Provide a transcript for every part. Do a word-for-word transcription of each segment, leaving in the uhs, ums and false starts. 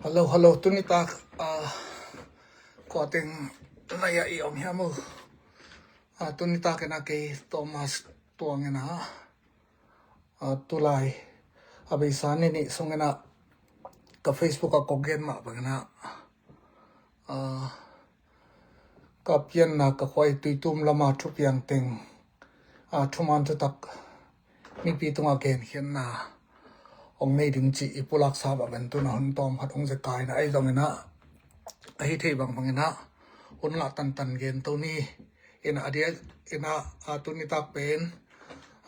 Hello, hello, tuni tak, ah, kua teng na ya i om hiam uh? Ah, tuni tak ina kei Thomas Tuang ina, ah, tulai a beisa ni nih sung ina ka Facebook a kong gen mah bang ina, ah, ka pianna ka khuai Tuitum lama thupiang teng, ah, thuman thutak mipi tunga genkhiatna hong nei ding cih i pulaksa bang ven tuna hun tawm khat hong zekai na ahi zong ina, ahi thei bang bang ina hun ngah tantan gen to ni. Ina a dia ina, ah, tuni tak pen,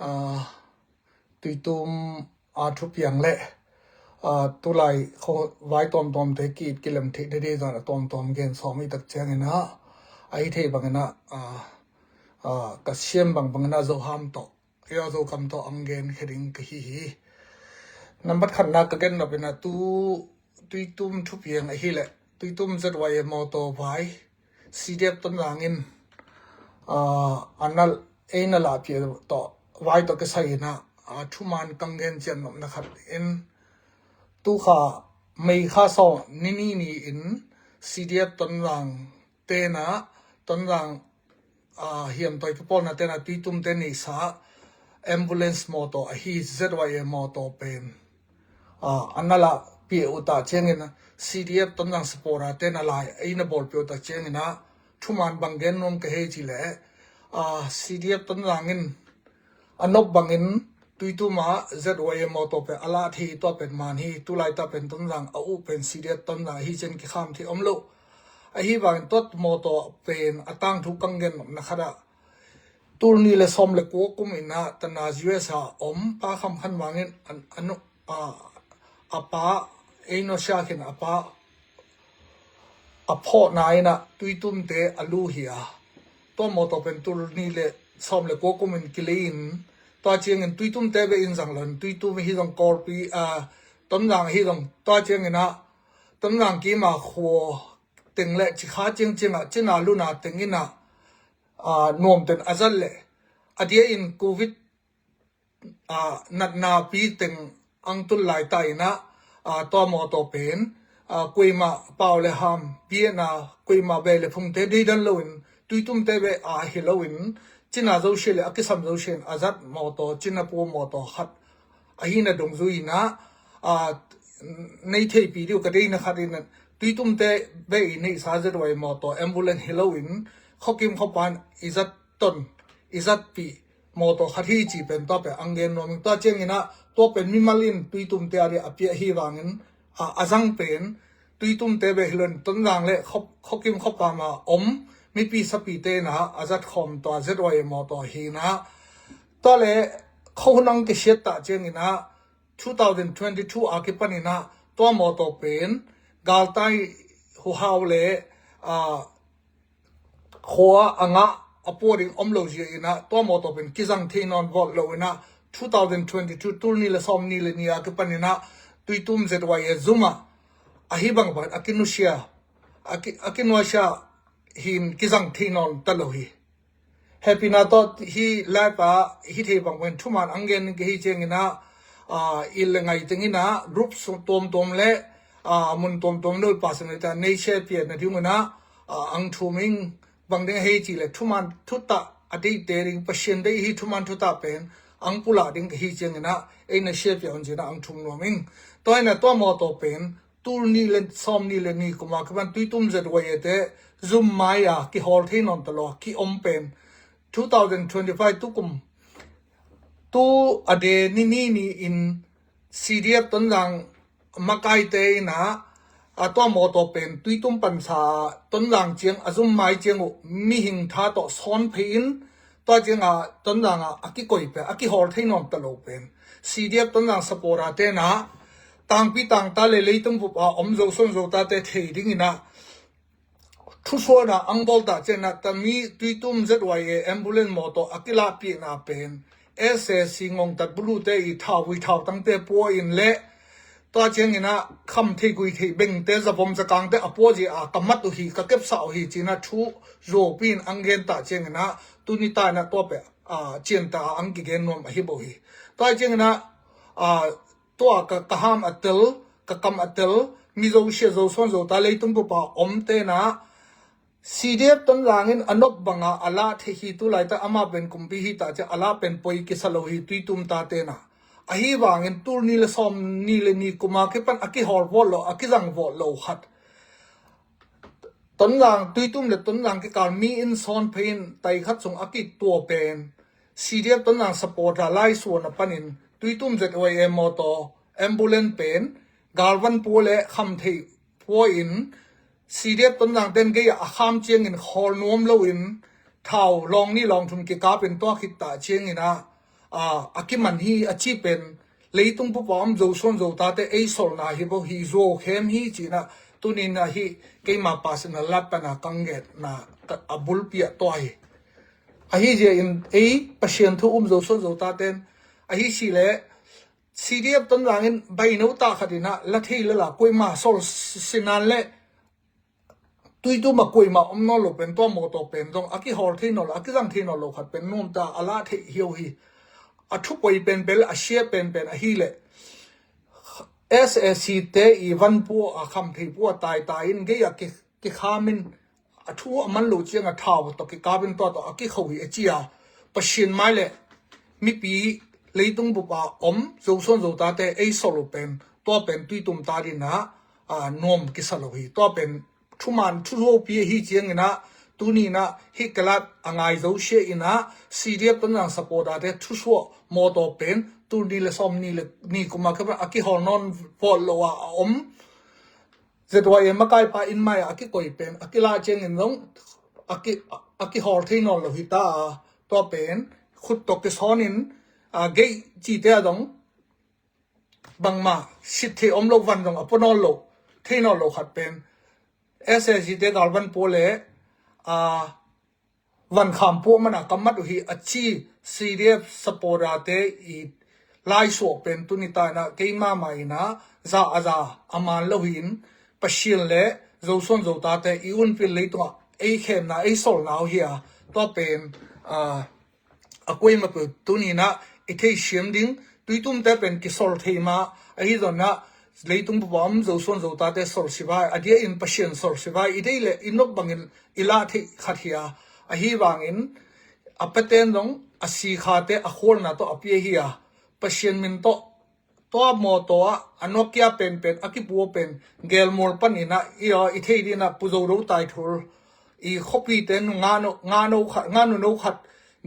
ah, Tuitum a thupiang le, ah, tulai kho vai tawmtawmte ki-it kilem theih dede zan a tawmtawm gen sawm i tak ciang ina, ahi thei bang ina, ah, ah, ka siam bang bang ina Zoham tawh, ia Zokam tawh ang gen khe ding ka hi hi. Nambat khatna ka gen nop ina tu Tuitum thupiang ahi le Tuitum Z Y A mawtaw vai C D F Tonzang in, ah, a nal ei na lahpih tawh vai tawh kisai ina, ah, thuman kang gen cian nopna khat in, tukha May kha sawm ni ni ni in C D F Tonzang tena, Tonzang, ah, hiam tawi kipawlna tena Tuitum te neihsa ambulance mawtaw ahi Z Y A mawtaw pen, ah, a nala pia uh ta ciangin C D F Tonzang supporter tena lai ei na bawl pia uh ta ciangin a thuman bang gen nuam ka hei ci le, ah, C D F Tonzang in a nop bangin Tuitum a Z Y A mawtaw pen a lah thei tua pen man hi, tulai ta pen Tonzang a uh pen C D F Tonzang ahi cian kikham thei om lo. Ahi bangin tuat mawtaw pen a tangthu kang gen nopna khat ah, tul ni le sawm le kua kum ina tana U S a om pa kham khan bangin a, a nu, a, a pa ei no sia khin a pa a phawhna ina Tuitum te a lu hi a, tua mawtaw pen tul ni le sawm le kua kum in kilei in, tua ciangin Tuitum te be in zang lo in, Tuitum hi zong Kawlpi, ah, Tonzang hi zong tua ciangin a Tonzang kima khua teng le Cikha ciang ciang a Cina luna teng ina, ah, nuam ten a zat le a dia in Covid, ah, natna pi teng ang tul lai ta ina, ah, tua mawtaw pen, ah, kuima pau le ham piana kuima be le phungte deidan lo in Tuitum te be a hi lo in Cina zosia le a kisam zosia in a zat mawtaw Cina pu mawtaw khat ahi na dongzui ina, ah, nei thei pi diu ka deina khat ina Tuitum te be i neihsa Z Y A mawtaw ambulance hi lo in khokim khopan i zat ton i zat pi mawtaw khat hi ci pen tua pen ang gen nuam ing. Tua ciangin a tua pen mimal in Tuitum te a dia a pia hi bangin, a, a zang pen Tuitum te be hi lo in Tonzang le khop, khokim khopam a om mipi sapi te ina a zat khawm tua Z Y A mawtaw hi ina. Tua le khohun ang kisiat ta ciangin a two thousand twenty-two a kipan ina tua mawtaw pen galtai huhau le, ah, khua a ngah a pua ding om lo zia ina tua mawtaw pen kizang thei nawn vawt lo ina two thousand twenty-two tul ni le sawm ni le ni a kipan ina Tuitum Z Y A zum a ahi bang bang a kinusia, a ki, a kinuasia hin kizang thei nawn ta lo hi. Happy na tawh hi lai pa hi thei bang bang thuman ang gen ka hi ciangin a, ah, il le ngai teng ina group tuamtuam le, ah, mun tuamtuam no i pa sang le ta nei share pian na ding ina, ah, ang thum ing bang ding hei ci le thuman thuta a deite ding Pasian dei hi thuman thuta pen ang pula ding ka hi ciangin a ei na share pian ci ina ang thum nuam ing. Tua ina tua mawtaw pen tul ni le sawm ni le ni kum a kipan Tuitum Z Y A te zum mai a kihawl thei nawn ta lo a ki om pen two thousand twenty-five tu kum tu a de ni ni ni in C D F Tonzang makaite ina a tua mawtaw pen Tuitum pansa Tonzang ciang a zum mai ciang uh mihing tha tawh sawn phei in tua ciang a Tonzang a a kikoi pen a kihawl thei nawn ta lo pen C D F Tonzang supporter tena tangpi tangta le leitung bup a om zo son zo ta te thei ding ina thusuana ang bawl ta ciangin a tami Tuitum Z Y A ambulance mawtaw a kilahpihna pen S A C ngongtat bulu te i thau i thau tangte pua in le tua ciangin a kham thei gui thei bengte zavom zakangte a pua zia a ka mat uh hi ka kepsa uh hi ci ina thu zuaupi in ang gen ta ciangin a tuni ta ina tua pe, ah, cian ta a ang kigen nuam ahi bo hi. Tua ciangin a, ah, tua ka, ka ham a tel, ka kam a tel, Mizo sia Zosuan Zota leitung bupa om tenah C D F Tonzang in a nop banga a lah thei hi. Tulaitak ama pen kumpi hi ta ciah a lah pen poi kisa lo hi Tuitum ta tenah. Ahi vangin tul ni le sawm ni le ni kuma kipan a kihawl vawt lo, a kizang vawt lo khat, Tonzang, Tuitum le Tonzang kikal mi inn sawn phei in tai khat sung a kitua pen C D F Tonzang supporter laisuan a panin Tuitum Z Y A motor ambulance pen galvan pua le kham thei pua in C D F Tonzang ten gei a kham ciangin khawl nuam loin thau lawng ni lawng thum kikapin tua khit ta ciangin ah, a kiman hi a ci pen leitung bupa om Zosuan Zota te ei solna hi bo hi, zuau khem hi cinah tuninah hi keima pasinal lat pana kang ngetna a bulpi ah tua hi. Ahi zia in ei Pasian thu um Zosuan Zota ten ahi si le C D F Tonzang in baino ta khatinah la thei lala kuima sol sinan le Tuitum a kuima om nawn lo pen tua motor pen zong a kihawl thei nawn lo, a kizang thei nawn lo khat pen nuam ta a lah thei hiau hi. A thupoi penpen le a sia penpen ahi le S A C te i van pua a kham thei pua taitai in gei a ki- kikhamin a thu a man lo cianga thau tawh kikapin tua tawh a kikho hi a cia. Pasian mai le mipi leitung bupa om Zosuan Zota te ei sol uh pen tua pen Tuitum ta dinah nuam kisa lo hi. Tua pen thuman thusuaupi ahi cianginah tuninah hi kalat a ngai zosia inah C D F Tonzang supporter te thusuah motor pen tul ni le sawm ni le ni kuma kha a kihawl nawn vawt lo a a om Z Y A makaipa in mai a kikoi pen a kilah ciangin zong a ki a kihawl thei nawn lo hi ta a tua pen khut tawh kisawnin a gei cite a zong bangmah sit thei om lo van zong a pua nawn lo thei nawn lo khat pen S A C te galvan pua le a van kham puah mana ka mat uh hi a ci C D F supporter te i laisuah pen tuni ta inah keimah mah inah za a za a man lo hi in Pasian le Zosuan Zota te i unpil leitungah ei khemna ei solna uh hi a tua pen a kuaima peuh tuninah i theisiam ding Tuitum te pen kisol thei mah ahi zonah leitung bupa om Zosuan Zota te sol sivai a dia in Pasian sol sivai i dei le i nop bangin i lah theih khat hi a ahi vangin a paten zong a sikhate a khualna tawh a pia hi a Pasian min tawh tua mawtaw ah a Nokia penpen a kipua pen gelmual paninah i aw i thei dinah puzo do tai thul i khuapite nu ngano ngano khat ngano no khat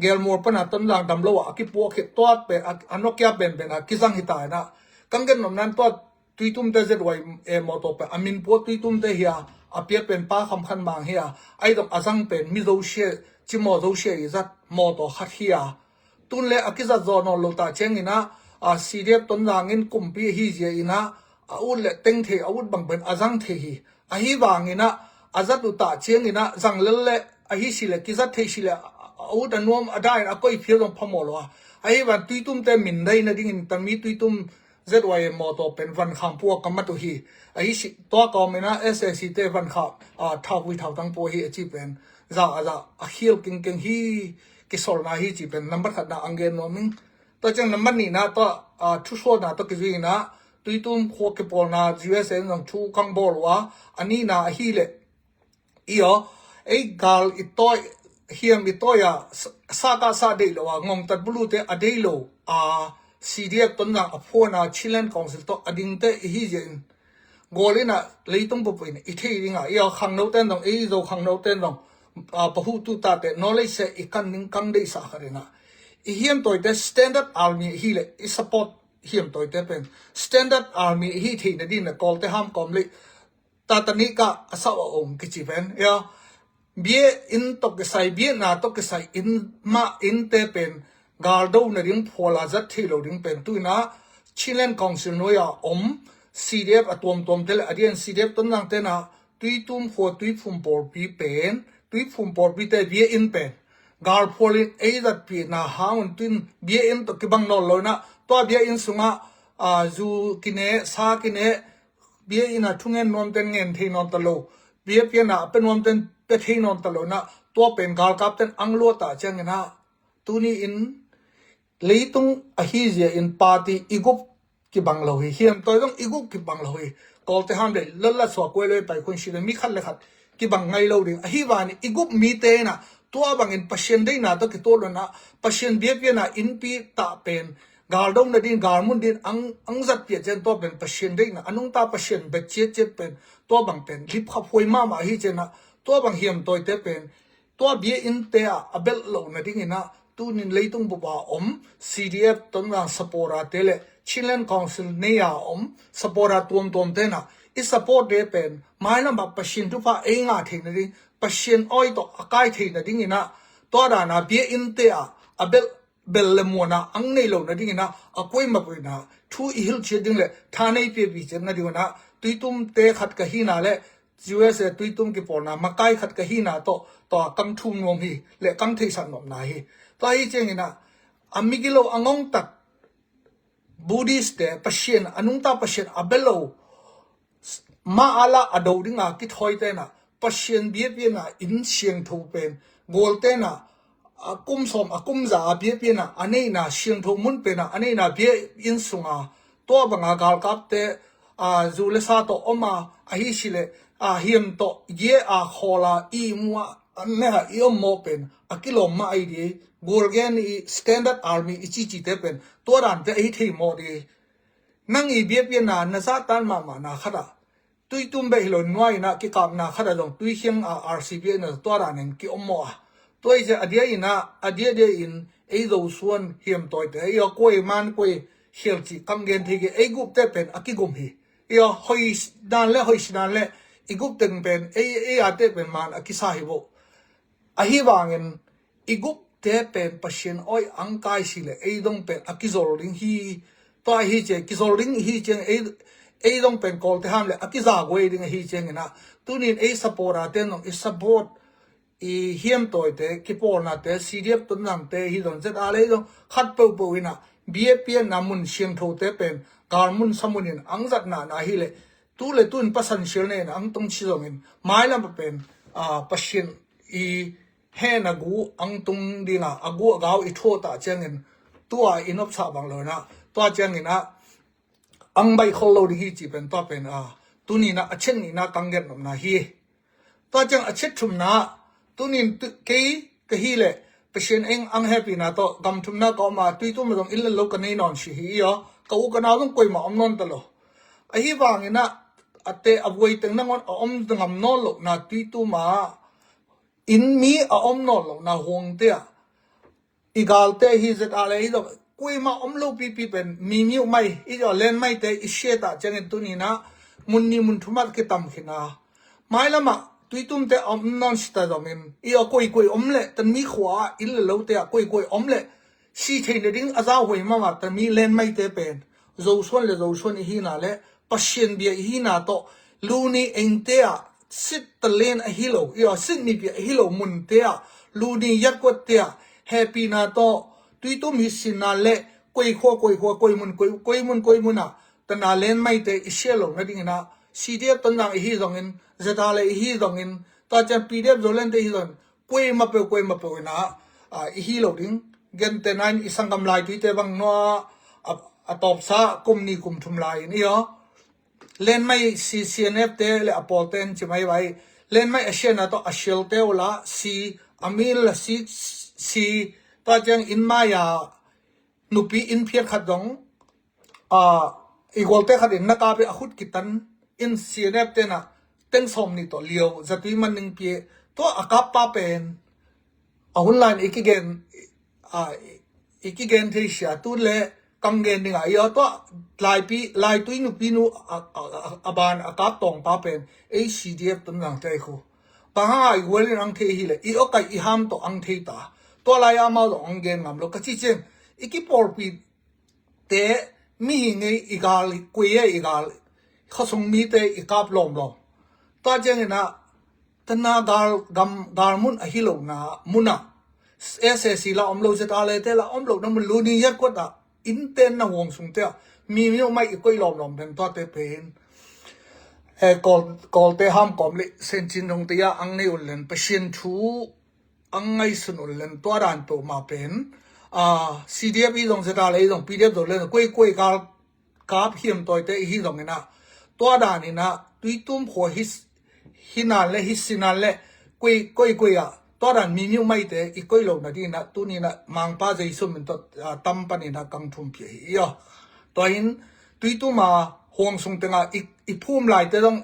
gelmual pana Tonzang damlo ah a kipua khit tua pen a Nokia penpen a kizang hi ta inah kan gen nomnan tua Tuitum te Z Y A mawtaw pen a min pua Tuitum te hi a a pia pen pa kham khan mang hi a aidong a zang pen mi zosia cimaw zosia i zat mawtaw khat hi a tun le a kizat zaw nawn lo ta cianginah a C D F Tonzang in kumpi ahi zia inah a ut le teng thei a ut bang pen a zang thei hi ahi vanginah a zat uh ta cianginah zang lel le ahi si le kizat thei si le a ut a nuam a dain a koi phial zong phamaw lo a ahi van Tuitum te min dai nadingin tami Tuitum Z Y A mawtaw pen van kham pua ka mat uh hi ahi si tua ka om inah S A C te van kham a thaupui thautang pua hi a ci pen za a za a khial kengkeng hi kisolna hi ci pen nambat khatna ang gen nuam ing. Tua ciang nambat nihna tua a thusuahna tua kizui inah Tuitum khua kipawlna U S A in zong thu kang bawl uh a a nihna ahi le i aw ei gal i tawi hiam i tawi a saka sa deih lo a ngongtat bulute a dei lo a C D F Tonzang a phuana Chinland Council tawh a dingte i hi zia in gawl inah leitung bup in i thei dingah i aw khangno ten zong ei zo khangno ten zong pahutu tate nawlei se i kan ding kang deihsa khat inah i hiamtawite Standard Army hi le i support hiamtawite pen Standard Army hi theihna dingin a kawlte hamkawm le Tatanika a sauh a om kici pen ia bia in tawh kisai biana tawh kisai in mah innte pen galdo nading phuala zat thei lo ding pen tuinah Chinland Council nuai a om C D F a tuamtuamte le a dian C D F Tonzang tenah Tuitum khua Tuiphum pawlpi pen Tuiphum pawlpite bia in pen galphualin ei zatpihna hangun tuin bia in tawh kibang nawn lo inah tua bia in sungah zu kine sa kine bia ina thungen nuamten ngen thei nawn ta lo bia piana a pe nuamten pe thei nawn ta lo inah tua pen galkapten ang luata cianginah tuni in leitung ahi zia in party i gup kibang lo hi. Hiam tawi zong i gup kibang lo hi. Kawlte ham le lalla sua kuai lo i pai khun si le mi khat le khat kibang ngai lo ding. Ahi vani i gup mite inah tua bangin Pasian deihna tawh kituak lo inah Pasian biakpiakna innpi tah pen galdo nading galmun ding ang, ang zat piah cian tua pen Pasian deihna a nungta Pasian bet ciatciat pen tua bang pen lipkhap huai mahmah ahi cianah tua bang hiam tawite pen tua bia innte ah a belh loh nadinginah tunin leitung bup a om C D F Tonzang supporter te le Chinland Council nei a om supporter tuamtuam tenah i support te pen mailam ah Pasian thupha ei ngah thei nading Pasian awi tawh a kai thei nadinginah tua dana bia innte ah a belh bel le muana ang nei lo nadinginah a kuaima puina thu i hilh ciat ding le tha nei piapi ciat nadinginah Tuitumte khat ka hina le U S A Tuitum kipawlna makai khat ka hina tawh tua kang thum nuam hi le kang theihsak nuamna hi. Tua hi cianginah a migilo a ngongtak Buddhist te Pasian a nungta Pasian a belo ma ala a do dinga kithawi tenah Pasian biakpiakna inn siangtho pen Gual tenah a kum sawm a kum za a biakpiakna a neihna siangtho mun penah a neihna biakinn sunga tua banga galkapte a zu le sa tawh om a ahi si le a hiam tawh ye a khawla i mu a an le ha i om maw pen a kilawm mah ahi di Gual gen i standard army i cicite pen tua dante ahi thei maw di. Nang i biakpiakna na zahtan mahmahna khatah Tuitum beh hi lo nuai inah kikapna khatah zong Tuikhiang a R C B inah tua danin ki om maw a. Tua i ciah a dia inah a dia dia in ei Zosuan hiam tawite ei aw kuai man kuai khial cih kang gen thei kei ei gupte pen a kigum hi. I aw hoi dan le hoi sinan le i gup teng pen ei ei ate pen man a kisa hi bo. Ahi vangin i gupte pen Pasian awi ang kai si le ei dong pen a kizol ding hi. Tua ahi ciang kizol ding hi ciang ei ei dong pen Kawlte ham le a kizaguai ding ahi cianginah tunin ei supporter te nong i support i hiam tawite kipawlnate C D F Tonzangte hi zong Z R le zong khat pohpoh inah biakpiakna mun siangthote pen galmun samunin ang zatna na hi le tu le tun pasan sial nei inah ang tong si zongin mailam a pen a Pasian i hehna gu ang tung dinga a gu a gau i thuah tah ciangin tua i nopsah bang lo inah tua cianginah ang baih khol lo ding hi cih pen tua pen a tuninah a chet nihna kang gen nopna hi. Tua ciang a chet thumna tunin kei ka hi le Pasian eng ang hehpihna tawh gam thumna ka om a Tuitum a zong inn le lo ka nei nawn si hi i aw ka u ka nau zong kuaima om nawn ta lo. Ahi vanginah a te a vuai teng nangawn a om ngam nawn lohna Tuitum ah inn mi a om nawn lohna huangte ah i galte hi Z R le hi zong kuaima om lo pipi pen mi miuh mai i zong len maite i siatah ciangin tuninah mun ni mun thumat kitam khina mailamah Tuitumte a om nawn sita zongin i a kuaikuai om le tanmi khua ah inn le lote ah kuaikuai om le si theina ding a zauhuai mama tanmi len maite pen Zosuan le Zosuan i hina le Pasian bia i hina tawh luni engte ah sit talen ahi lo i a sit mipi ahi lo munte ah luni yatkuatte ah hehpihna tawh Tuitum hi sinna le kuaikhua kuaikhua kuaimun kuaimun kuaimun ah tana len maite i sia lo nadinginah C D F Tonzang i hi zongin Z R le i hi zongin tua cian P D F Zolandte i hi zongin kuaima peuh kuaima peuh inah i hi lo ding. Gente nain i sanggam laituite bang nua a tawpsa kum ni kum thum lai in i aw lenmai si C N F te le a pawlte in ci mai vai lenmai a siana tawh a sialte uh la si a mil la si si tua ciang in mai a nupi in phiat khat dong a i gualte khat in na kap i a khut kitan in C N F tenah teng sawm nih tawh lio zatui man ning pia tua a kap pa pen a hun lain i kigen a i kigen thei sia tu le kang gen dingah i aw tua laipi laitui nupi nu a ban a kap tawng pa pen ei C D F Tonzangte ai khu bang hanga i gual in ang thei hi le i aw kai i ham tawh ang thei ta tua lai amau zong ang gen ngam lo ka ci ciang i kipawlpi te mihing ei i gal kuai ei i gal khawsung mite i kap lawmlawm tua cianginah tana gal gam gal mun ahi lona munah S A C la om lo Z R le te la om lo na mun luni yatkuat ah innten na huang sungte ah mi miuh mai i koih lawmlawm den tuate pen Kawlte hamkawm le sencin dongte ah ang nei un len Pasian thu ang ngaihsun un len tua dan peuhmah pen C D F i zong Z R le i zong P D F zong le kuaikuai gal galkap hiamtawite i hi zongin ah, tua danin ah tuitum khua hi, hi nan le hi si nan le koi koi koi ah tua dan mi miuh maite i koi lo nadingin ah, tunin ah Mangpa Jesu min tawh, ah, tam panin ah kang thum pia hi i aw. Tua in tuitum a huang sung tengah i, i phum laite zong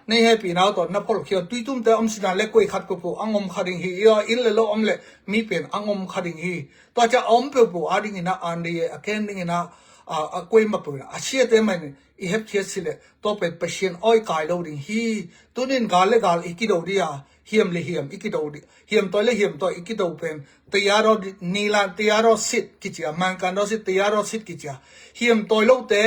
nei hehpihna uh tawh na pholkhia, tuitumte om si nan le koi khat peuhpeuh ang om kha ding hi i aw, inn le lo om le mi pen ang om kha ding hi. Tua ciah a om peuhpeuh a dingin ah, an dei a ken dingin ah, a, a kuama peuh in ah, a siate mah in i hepkhiat si le tua pen Pasian awi kai lo ding hi. Tunin gal le gal i kido dih a, hiam le hiam i kido dih, hiamtawi le hiamtawi i kido pen tayar aw dih, nilan tayar aw sit kici a, mankan aw sit, tayar aw sit kici a, hiamtawi lote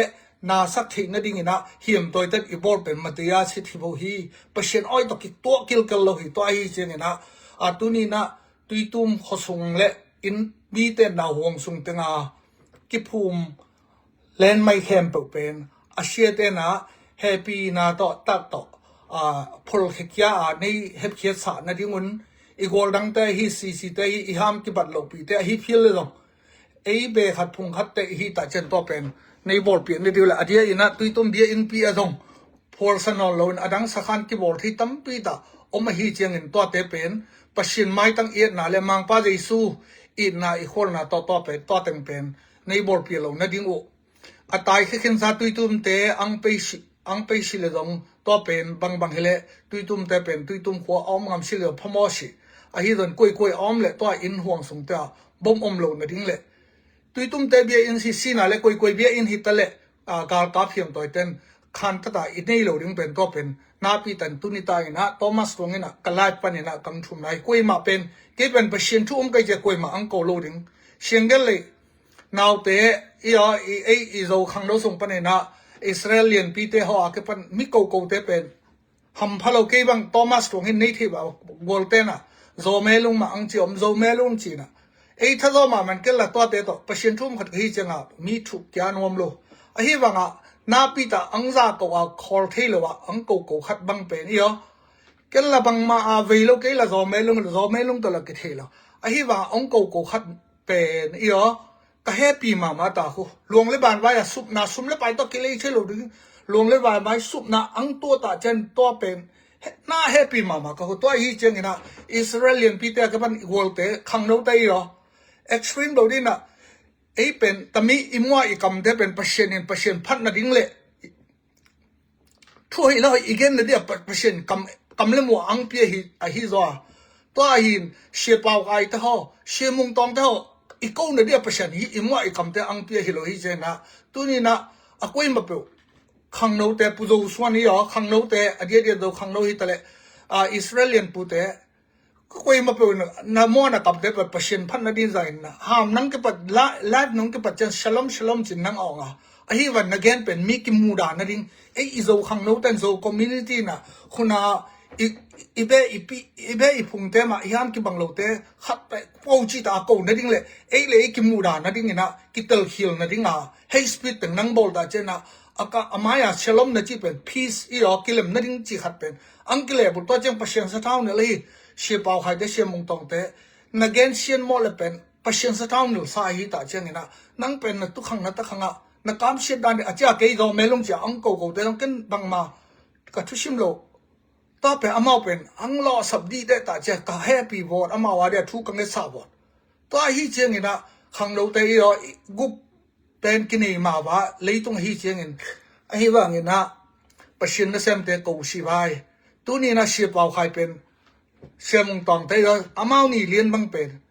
na sak theih nadingin ah hiamtawi ten i bawl pen mataya sit hi bo hi. Pasian awi tawh kituah kilkel lo hi. Tua ahi ciangin ah, a, tunin ah tuitum khuasung le inn mite na huang sung tenga kiphum lenmai khempeuh pen a siate na hehpihna tawh tak tawh, a, pholkhia a nei hepkhiatsa nadingun i gual dangte hi, sisite hi, i ham kibat lohpihte ahi phial le zong ei be khat phung khatte i hi tah cian tua pen nei bawlpiak ni diu le, a dia in ah tuitum bia innpi a zong phualsa nawn loin a dang sakhan kibawl thei tampi tah om ahi ciangin tuate pen Pasian maitang i etna le Mangpa Jesu itna i khualna tawh tua pen, tua teng pen nei bawlpiak lo nading uh. A tai khekhinsa tuitumte ang pei si, ang pei si le zong tua pen bangbang hi le tuitumte pen tuitum khua a om ngam si le zong phamaw si. Ahi zon kuaikua a om le tua inn huang sungte ah bom om lo nading le tuitumte bia inn hi sina le kuaikua bia inn hi ta le, a, galkap hiamtawi ten khan tata i nei lo ding pen tua pen napi tan tuni ta in ah Thomas Tuang in ah ka live panin ah kang thum lai kuaimah pen kei pen Pasian thu um kai cia kuaimah ang ko lo ding. Sianggel lei naute i aw, i, ei i Zo khangno sung panin ah Israel lianpite haw a kipan mi kokote pen hampha lo, kei bang Thomas Tuang hin nei thei ba gualte na Zo melung mah ang ci om, Zo melung ci na ei thazaw mahmah in ken la tuate tawh Pasian thu um khat ka hi ciangah mi thuk kia nuam lo. Ahi bangah napi tah ang za ko a khawl thei lo ah ang koko khat bang pen i aw, ken la bangmah a vei lo, kei la Zo melung, Zo melung tawh la kithei lo. Ahi bangah ang koko khat pen i aw, ka hehpih mahmah ta khu. Luang le banvai a supna, sum le pai tawh kilei thei lo ding, luang le banvai supna ang tua tah cian tua pen na hehpih mahmah ka khu. Tua ahi ciangin ah Israel lianpite a kipan i gualte khangnote i aw, extreme lo ding ah ei pen tami i muah i kamte pen Pasian in Pasian phat nading le thu hei lo i gen nading a Pa-, Pasian kam, kam le muah ang pia hi, ahi zaw a. Tua ahin Sia Pau Khai te haw, Sia Mung Tawng te haw i ko nading a Pasian hi i muah i kamte ang pia hi lo hi ciangin ah tunin ah a kuaimah peuh khangnote, Pu Zo Suan hi aw, khangnote, a diadia Zo khangno hi ta le, a, Israel lianpute, kuaimah peuh na muah na kamte pen Pasian phat nading zangin na ham nang kipat la, live nong kipat cian shalom shalom cin nang awng a. Ahi van na gen pen mi kimuda nading, ei i Zo khangno ten Zo community na khuna i, i be i pi, i be i phungte mah i ham kibang lote khat pe po ci ta a ko nading le ei le ei kimuda nadingin ah kitelkhial nading a hei speed teng nang bawl ta cian ah a ka, a mai a shalom na ci pen peace i aw, kilem nading ci khat pen ang kile bul tua ciang Pasian sathau nilh ahi. Sia Pau Khai te, Sia Mung Tawng te na gen sian mawh le pen Pasian sathau nilh sa ahi tah ciangin ah nang pen na tukhang na takhang ah na kamsiat dan a cia kei Zo melung cia ang koko te zong ken bangmah ka thusim lo. Tua pen amau pen ang lawhsap dih deh tah cia ka hehpih vawt, amau a dia thu ka ngetsa vawt. Tua ahi ciangin ah khangnote i aw, i gup pen kinei mah va leitung ahi ciangin, ahi vangin ah Pasian nasemte ko si vai. Tunin ah Sia Pau Khai pen Sia Mung Tawng te i aw, amau ni lian bang pen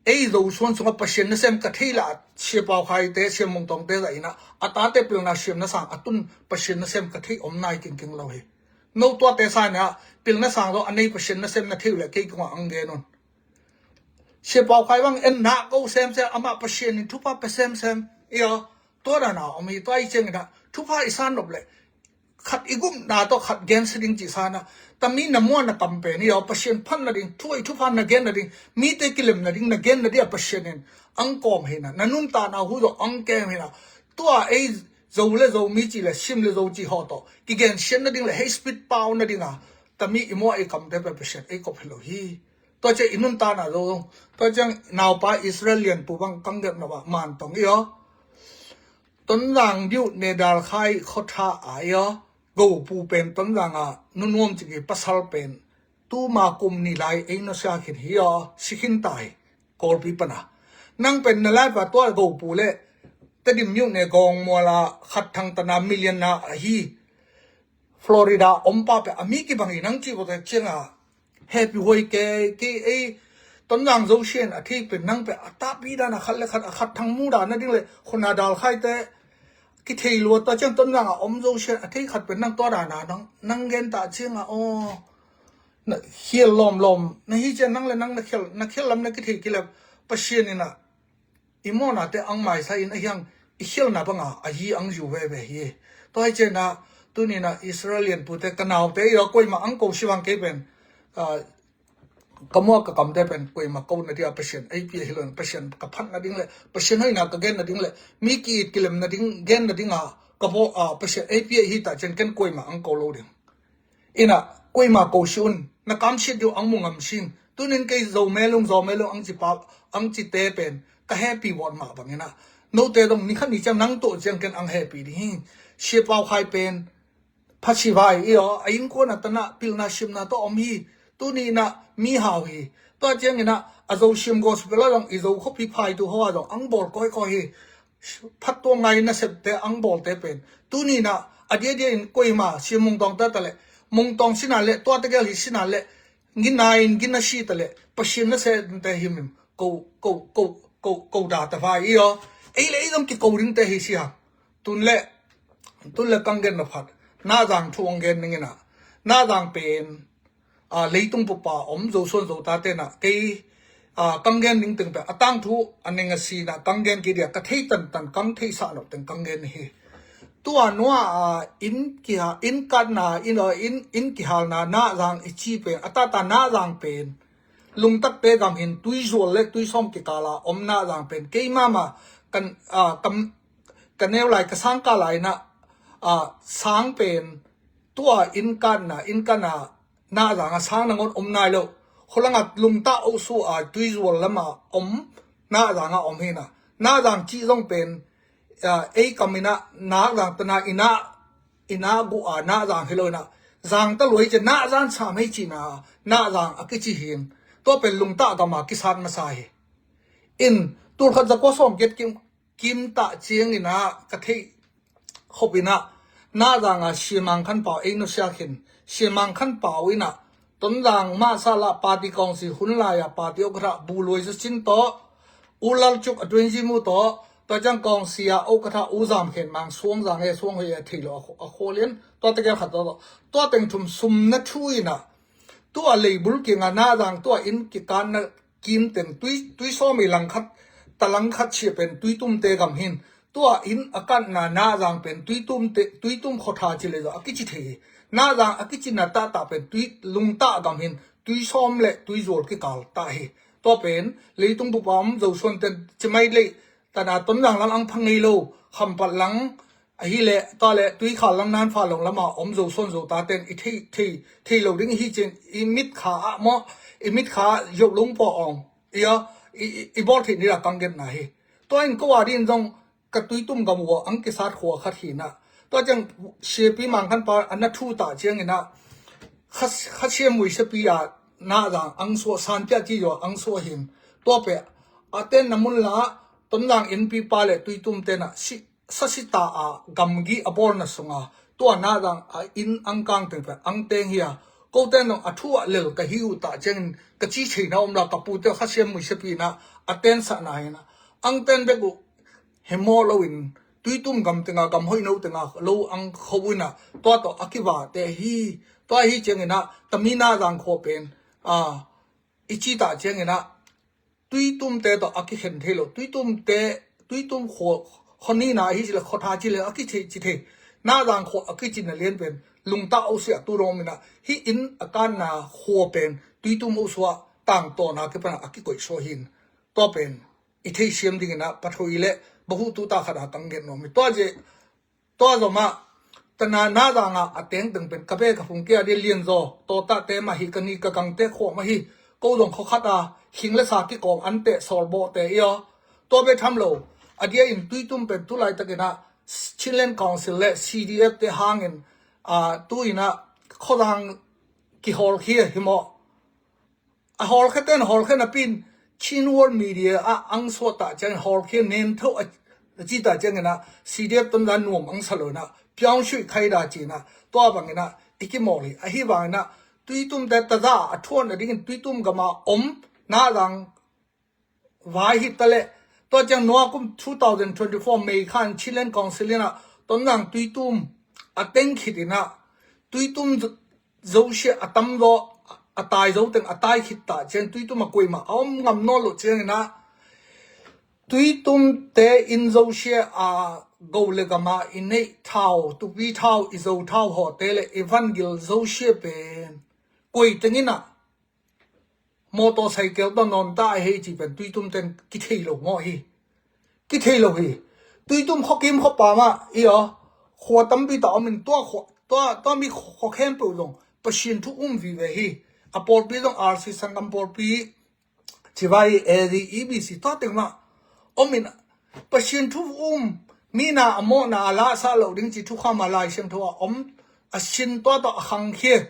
ei Zo Suan sungah Pasian nasem ka thei lah Sia Pau Khai te, Sia Mung Tawng te zah in ah a tate pilna siam na sang a tun Pasian nasem ka thei om nai kingking lo hi. No tuate sa in ah pilna sang lo a nei Pasian nasem na thei uh le kei kungah ang gen un. Sia Pau Khai bang en na ko semsem, amah Pasian in thupha pe semsem i aw, tua dan a om hi. Tua ahi ciangin ah thupha i san nop le khat i gupna tawh khat gensia ding cih sa in ah tami na muah na kam pen i aw, Pasian phat nading, thu i thupha na gen nading, mite kilem nading na gen nading a Pasian in ang kawm hi in ah, na nuntakna uh zong ang kem hi in ah, tua ei Zo le Zomi cih le Sim le Zo cih haw tawh kigensiat nading le hei speed pau nading a tami i muah i kamte pen Pasian ei kop hi lo hi. Tua ciang i nuntakna zo zong, tua ciang naupa Israel lianpu bang kang gep na bah Man Tawng i aw, Tonzang biu ne dalkhai khotha a ia gopu pen Tonzang a nunuam ciki pasal pen tuma kum ni lai ei nusia khin hi ia sikhin tai. Kawlpi pana nang pen na laipa tua gopu le Tedim miu ne gawng muala khat thang tana million na ahi Florida ompa pe a mi kibang i nang ci bote cianga happy huai ke ke ei Tonzang Zosian a thei pen nang pe a tapi dana khat le khat a khat thang mu dana ding le khuna dalkhaite kithei luat ta ciang Tonzang a om Zosian a thei khat pen nang tua dana nang nang gen ta cianga aw na khial lawm lawm na hi cian nang le nang na khial na khial lam na kithei kilap Pasian ina i mawhnate ang maisa in a hiang i khialna banga a hi ang ziu veve hi. Tua hi ciana tunina Israel lianpute ka naute i a koima ang ko sivang kei pen ka mua ka kamte pen koima ko na dia Pasian ei pia hi lo Pasian ka phat na ding le Pasian hoina ka gen na ding le mi ki it kilem na ding gen na dinga ka bo a Pasian ei pia hi ta cian ken koima ang ko lo ding. Ina koima ko si un na kamsiat diu ang mu ngam sin tunin kei zo melung zo melung ang ci pau ang ci te pen ka happy wot mah bangina note dong ni khat ni ciang nang to ciang ken ang happy ding hi. Sia pau khai pen phasi vai i aw a in kuana tana pilna simna to om hi. Tunina mi hau hi tua ciangina a zo sim gospel a dong i zo khopi phai tu hoa dong ang bol koi koi hi. Phattuak ngai nasepte ang bawlte pen tunina a diadia in koima sia mungtawngte tale mungtawng sina le tuate gel hi sina le gina in gina si tale Pasian nasepte himim ko ko ko ko ko da ta vai i aw ei le ei dong ki ko dingte hi sia. Tun le tun le kang gen na phat na zang thu ang gen ningina na zang pen a leitung pupa om zo suan zo ta tena kei a kang gen ning teng pe a tang thu a ning a sina kang gen ki dia ka thei tan tan kang thei sa no teng kang gen hi. Tua nua a in ki ha in kat na in a in in ki hal na na zang i chi pen a ta ta na zang pen lungtak te gam hin tui zual le tui som ki kala om na zang pen kei mama kan a kam ka neu lai ka sang ka lai na a sang pen tua in kat na in kat na na zanga sang nangon om nai lo. Kholanga lungta osu a tuizual lama om na zanga om hina na zang ci zong pen ei kamina na zang tana ina ina gu a na zang hilo ina zang ta luai ce na zan sam hei cina na zang a kici hin tua pen lungta gama kisat masa hi. In tulkhat za kua sawm kiat kim kim tah ciangin ah ka theih khop in ah na zanga Sia Mang Khan Pau ei nusia khin Sia Mang Khan Pau in ah Tonzang mahsa lah party kawngsi hun lai-a party ukhatha Bu Luai Za Cin tawh U Lal Cuk a tuinzi mu tawh tua ciang kawngsi ah ukhatha U Zam Khen Mang Suang Zang e Suang Hoi e thei lo a khualian tua tegel khat tawh tua teng thum sum na thu in ah tua leibul kinga na zang tua inn kikanna kim teng tui tui sawmi langkhat ta langkhat sia pen tuitumte gam hin tua inn a kanna na zang pen tuitumte tuitum khotha ci le zaw a kici thei hi. Na zang a kicinna tahtah pen tui lungtah gam hin tui sawm le tui zual kikal tah hi. Tua pen leitung bupa om Zosuan ten cimai leih tana Tonzang lam ang phang ngei lo Khampat lang ahileh tua le Tuikhal lam nan fa long lama om Zosuan zo ta ten i thei thei thei lo ding hi cin i mit kha ah maw i mit kha ah zop lung pawh awng i a i bawl theih ni la kang genna hi. Tua in ko a din zong ka tuitum gam uh ang kisat khua khat hi na tua ciang Siapi Mang Khan Pa a na thu ta ciangin ah kha kha siam mui siapi a na zang ang suah san pia ci zaw ang suah hin tua pe a ten na mun la Tonzang innpi pa le tuitum ten ah si sasita a gamgi a bawlna sunga tua na zang a inn ang kang teng pe ang teng hi a ko ten zong a thu ah lel ka hi uh ta ciangin ka ci theihna om la ka pute kha siam mui siapi na a ten sahna hi na ang ten bek uh he maw lo in tuitum gam tenga gam hoih no tenga lo ang kho uh in ah tua tawh a kiva te hi. Tua hi ciangin ah tami na zang khua pen a i ci ta ciangin ah tuitumte tawh a kikhen thei lo tuitumte tuitum khua khonina hi ci le khotha ci le a kici ci thei na zang khua a kici na lian pen lungta osia tu lawm in ah hi inn a kanna khua pen tuitum osua tangtawna kipana a kikoihsuah hin tua pen i theisiam dingin ah pathoi le bahu tuta khat a kang gen nuam hi. Tua zia tua zomah tana na zanga a tengteng pen ka be ka phung kia dia lian zaw tawtahte mah hi ka ni ka gangte khuah mah hi. Ko zong khaw khat a hing le sa kikawm an teh sawlbawhte i aw tua be tham lo a dia in tuitum pen tu laitakin ah Chinland Council le C D F te hangin, a, tu-in ah khuadang kihawlkhia hi maw? A hawlkhia ten hawlkhia napi-in Chin World Media ah ang suah ta ciangin hawlkhia nenthoh a, a ci ta ciangin ah C D F Tonzang nuam ang sa lo-in ah piangsui khai da ci-in ah tua bangin ah i kimawl hi. Ahi bangin ah Tuitumte taza a thuan a dingin Tuitum gam a om na dang vai hi ta leh, tua ciang nua kum two thousand twenty-four May khan Chinland Council in ah Tonzang Tuitum a teng khit in ah Tuitum zo-, zosia a tam zaw, a tai zo teng a tai khit ta ciang Tuitum a kuaimah a om ngam nawn loh ciangin ah Tuitumte in zosia a go le gam a i neih thau, tupi thau, i zo thau hawte le i vangil zosia pen koi teng in ah motorcycle tawh nawn ta a hei ci pen Tuitumten kithei lo mawh hi. Kithei lo hi. Tuitum khuakim khuapam ah i aw, khua tampi ta om in tua khua, tua, tua mi khua khempeuh zong Pasian thu um vive hi. A pawlpi zong R C sanggam pawlpi, civai, A D, E B C tua teng mah om in Pasian thu um, mi na a mawhna a lahsah loh ding ci thukham a Lai Siangtho a om, a sin tua tawh a khangkhia,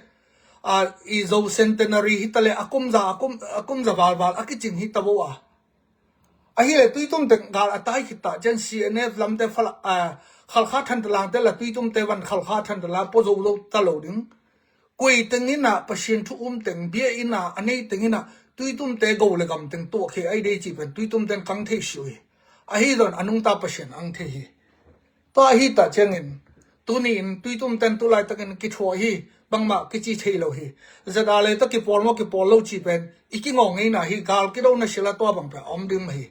a, i zo centenary hi ta leh a kumza, a kum, a kumza valval a kicing hi ta bo a. Ahi leh Tuitum teng gal a tai khit ta ciang C N F lamte fala, a, Khalkha Thantlang te la Tuitumte van Khalkha Thantlang pua zo lo ta lo ding. Koi teng in ah Pasian thu um teng bia in ah a nei teng in ah Tuitumte go le gam teng tuahkhia ai dei ci pen Tuitumten kang thei si uh hi. Ahi zong a nungta Pasian ang thei hi. Tua ahi ta ciangin tuni in Tuitumten tu laitakin kithuah hi, bangmah kici thei lo hi. Zet a lei tawh kipawl maw kipawl lo ci pen i kingawng ngeina hi, gal kido na sila tua bang pen a om ding mah hi.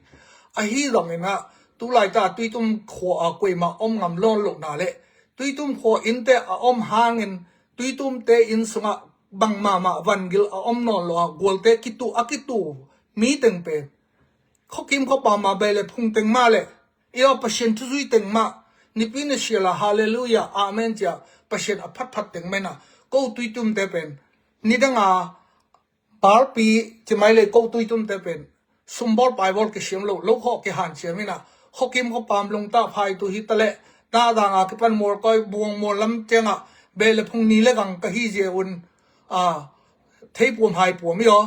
Ahi zongin ah tu laita Tuitum khua a kuaimah om ngam nawn lohna le Tuitum khua innte a om hangin Tuitumte inn sungah bang mahmah vangil a om nawn lo a, gualte kitu, a kitu mi teng pen khuakim khuapam a bei le phung teng mah le i aw Pasian thuzui teng mah nipi ni sial a halleluiah amen cia Pasian a phatphat teng mah in ah ko Tuitumte pen nidang a Barpi ci mai le ko Tuitumte pen sumbawl paibawl kisiam lo, lo khawh kihanciam in ah khuakim khuapam lungtah phaitu hi ta leh, Tadang a kipan Mualkoi, Buang Mual lam ciangah beh le phung ni le gang ka hi zia un, a, theipuam haipuam i aw,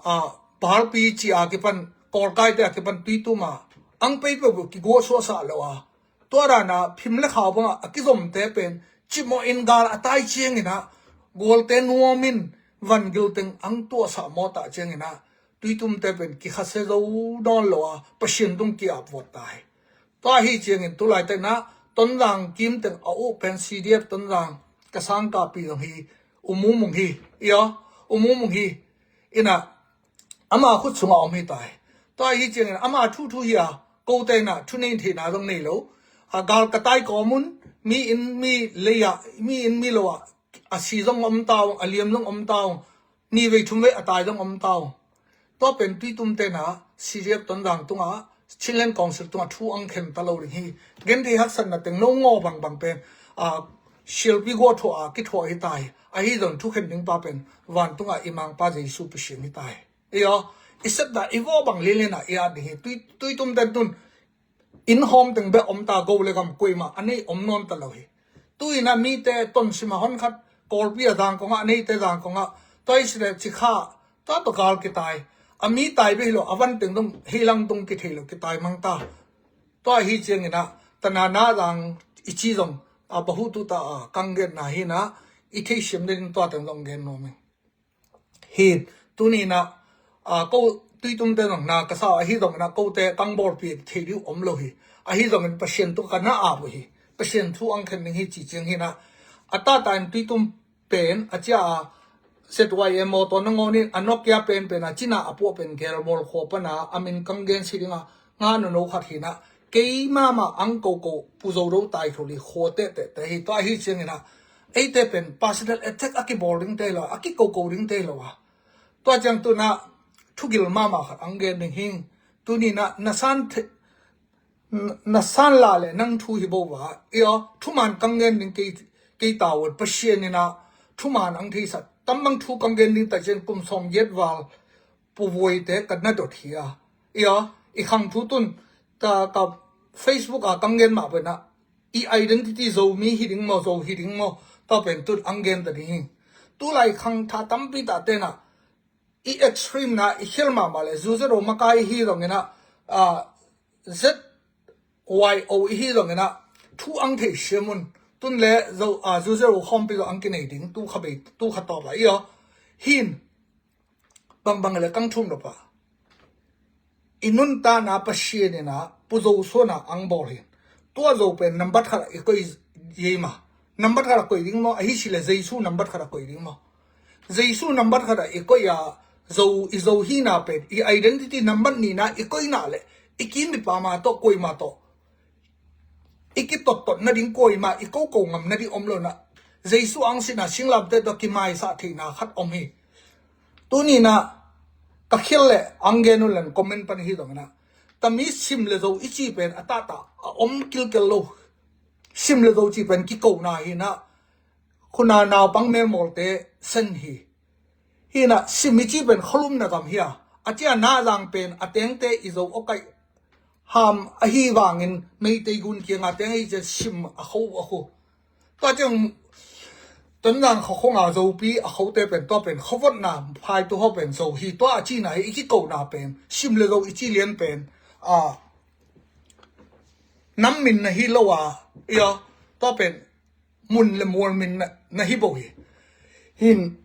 a, Barpi ci a kipan, Kawlkaite a kipan Tuitum a ang pei peuhpeuh kiguahsuahsah lo a, tua dan a phim le khau bangah a kizomte pen cimawh in gal a tai ciangin ah gualte nuam in vangil teng ang tuahsah mawtah ciangin ah Tuitumte pen kikhasia zo nawn lo a Pasian tung ki-ap vawt ta hi. Tua ahi ciangin tu laitakin ah Tonzang kim teng a uh pen C D F Tonzang ka sangkahpih zong hi, U Mung Mung hi, i aw, U Mung Mung hi. In ah ama khut sungah om hi ta hi. Tua ahi ciangin ama thu thu hi a, kote in ah thu nei theihna zong nei lo. A gal ka tai kawm un, mi inn mi lei ah, mi inn mi lo ah a si zong om ta ung, a liam zong om ta ung, ni vei thum vei a tai zong om ta ung. Tua pen Tuitumte in ah C D F Tonzang tungah, Chinland Council tungah thu ang khen ta lo ding hi. Genthei haksatna teng no ngaw bangbang pen, a, sialpi guah thuah a kithuah hi ta hi. Ahi zong thu khen ding pa pen vantungah i Mangpa Jesu Pasian hi ta hi. I aw, i sepna i vawh bang lianlian ah i at ding hi. Tui, Tuitumte tun inn hawm teng bek om ta, go le gam kuaimah a nei om nawn ta lo hi. Tu-in ah mite tonsim a honkhat Kawlpi a Zangkong ah, a neite Zangkong ah, tua i si le Cikha, tua tawh gal kitai. A mi tai bek hi lo, a van teng dong, hei lang dong kithei lo, kitai mang ta. Tua ahi ciangin ah, tana na dang i ci zong, a, bahu tu ta, a, kang genna hi in ah, i theisiam ding tua teng dong gen nuam ing. Hi, tuni in ah, a, ko Tuitumte zong na ka sa, ahi zongin ah kote kang bawlpi thei ding om lo hi. Ahi zongin Pasian tu ka na ap uh hi. Pasian thu ang khen ding hi ci ciang hi in ah, a tata in Tuitum pen a cia a Z Y M mawtaw nangawn in a Nokia penpen a cina a puah pen Gelmual khua pan a a min kang gen si ding a nga nono khat hi in ah, keimah mah ang koko Pu Zo Do Tai Thuli khua tehtehte hi. Tua ahi ciangin ah eite pen personal attack a kibawl ding te lo, a kikoko ding te lo a. Tua ciang tu in ah thugil mahmah khat ang gen ding hi. Tuni in ah na san the-, na, na san la le nang thu hi bo va. I aw, thuman kang gen ding kei, kei ta un, Pasian in ah thuman ang theisa. Tambang thu kang gen ding ta ciang kum sawm giat val Pu Vuaite ka na dot hi a. I aw, i khang thu tun ta ka Facebook a kang gen mah pen ah i identity Zomi hi ding maw, Zo hi ding maw, tua pen tun ang gen ta ding hi. Tulai khang tha tampi tah tenah i extreme na i khial mahmah le, zu zero makai hi zonginah, ah, Z Y O i hi zonginah thu ang thei siam un. Tun le zo, ah, zu zero khawmpi zo ang kinei ding, tu kha bei, tu kha tawp ah i aw. Hin, bangbang le kang thum lo pa. I nuntakna Pasian inah Pu Zo Suan ah ang bawl hin. Tua Zo pen nambat khat ah i koih ei maw. Nambat khat ah koih ding maw, ahi si le Jesu nambat khat ah koih ding maw. Jesu nambat khat ah i koih a, Zo, i Zo hina pen, i identity nambat nihna i koihna le, i kim i pama tawh, koima tawh i kitottot nading, koima i koko ngam nading om lo inah, Jesu ang sinah singlamteh tawh kimaisah theihna khat om hi. Tuninah ka khial le ang gen un len comment pan hi zonginah, tami sim le Zo i ci pen a tahtah a om kilkel lo. Sim le Zo ci pen kikona hinah, khuna naupang melmawlte sen hi. Hinah sim i ci pen khualumna gam hi a, a cia na zang pen a tengte i Zo awkaih ham ahi vangin Meitei gun kianga teng ahi cian sim a kho a khu. Tua ciang Tonzang khuakhonga Zopi a khote pen, tua pen khuavotna phaitu ho pen Zo hi, tua a cina hi. I kikona pen sim le Zo i ci lian pen, a, nam min na hi lo a, i aw, tua pen mun le mual min na, na hi bo hi. Hin,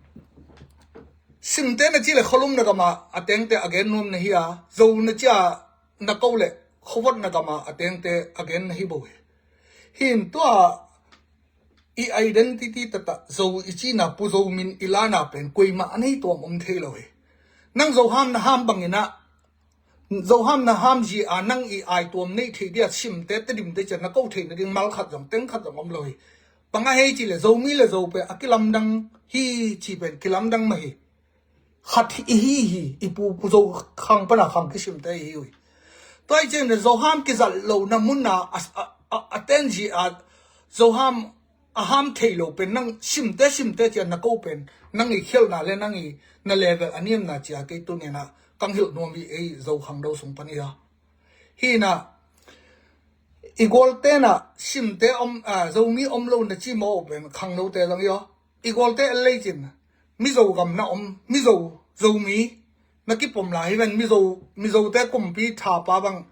simte na ci le khualumna gama a tengte a gen nuam na hi a, Zo na cia na ko le khuavotna gama a tengte a gen na hi bo hi. Hin tua i identity tata Zo i cina, Pu Zo min i lana pen koima a nei tuam om thei lo hi. Nang Zo ham na ham banginah, Zo ham na ham zia nang i ai tuam nei thei dia simte Tedim te cian na ko thei nading mal khat zong, teng khat zong om lo hi. Bang a hei ci le Zomi le Zo pen a kilamdang hi ci pen kilamdang mah hi. Khat i hi hi, i pu, Pu Zo khang pana khang kisimte i hi uh hi. Tua i cian le Zo ham kizat lo na mun a, a, a, a, a ten zia Zo ham a ham thei lo pen nang simte, simte cian na ko pen nang i khialhna le nang i na level a niamna cia kei tuninah kang hilh nuam hi. Ei Zo khangno sung pan i a, hinah i gualtenah simte om, a, Zomi om lo na ci maw pen khangnote zong i aw. I gualte el lei cin Mizo gam na om, Mizo, Zomi na kipom lai hi ven. Mizo, Mizote kumpi thapa bang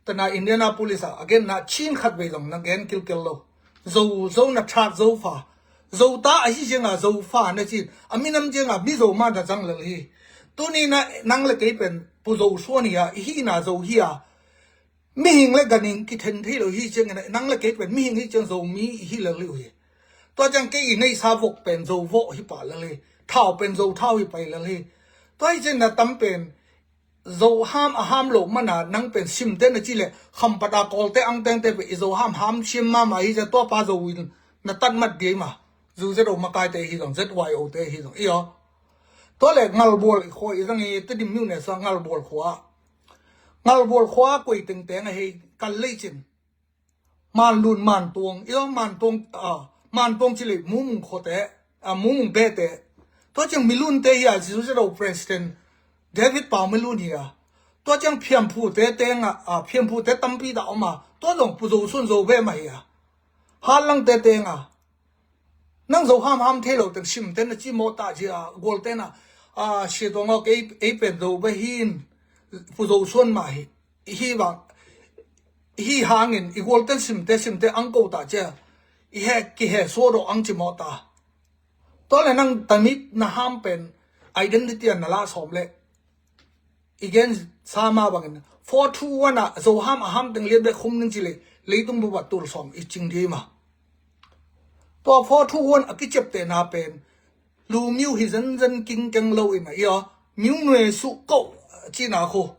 tana Indianapolis ah a genna Chin khat vei zong na gen kilkel lo. Zo, Zo na that, Zo fa. Zo ta ahi cianga Zo fa na cin, a minam cianga Mizo mah na zang lel hi. Tuninah nang le kei pen Pu Zo Suan hi a, i hina Zo hi a, mihing le ganhing kithen thei lo hi ciangin nang le kei pen mihing hi ciang Zomi i hi lel hi uh hi. Tua ciang kei i neisa vok pen Zo vok hi pah lel hi. Thau pen Zo thau hi pai lel hi. Tua hi ciang na tam pen Zo ham a ham lo mana nang pen simte na ci le Khampat a Kawlte angtengte pen i Zo ham ham siam mahmah hi ciang tua pa Zo in na tat mat dei mah. Zu Z O makaite hi zong, Z Y O te hi zong i aw. Tua le Ngalbual i khua i zang hi, Tedim miu ne sa Ngalbual khua. Ngalbual khua koi tengteng a hei kal lei cin. Manlun, Mantuang, i aw Mantuang, a, Mantuang ci lei Mumung khuate, a, Mumung bete. Tua ciang Milunte hi a, Zu Z O President David Pau Milun hi a. Tua ciang Phiamphute teng a, a, Phiamphute tampi dah om a. Tua zong Pu Zo Suan Zo be mah hi a. Hanlangte teng a. Nang Zo ham ham thei lo teng simte na ci mawh ta cia gualtena, a, Sia Tuang aw, kei, ei pen Zo be hin Pu Zo Suan mah hi. Hi vang, hi hangin i gualten simte, simte ang ko ta cia i he, kihe suah dawh ang ci mawh ta. Tua le nang tamit na ham pen identity a na lah sawm le i gen sa mah bangin four two one ah Zo ham a ham teng lian bek khum ning ci le leitung bup ah tul sawm i cing dih mah. Tua four two one a kiciaptehna pen lu miu hi zenzen kingkeng lo in a i aw, miu nue suh koh cina khu.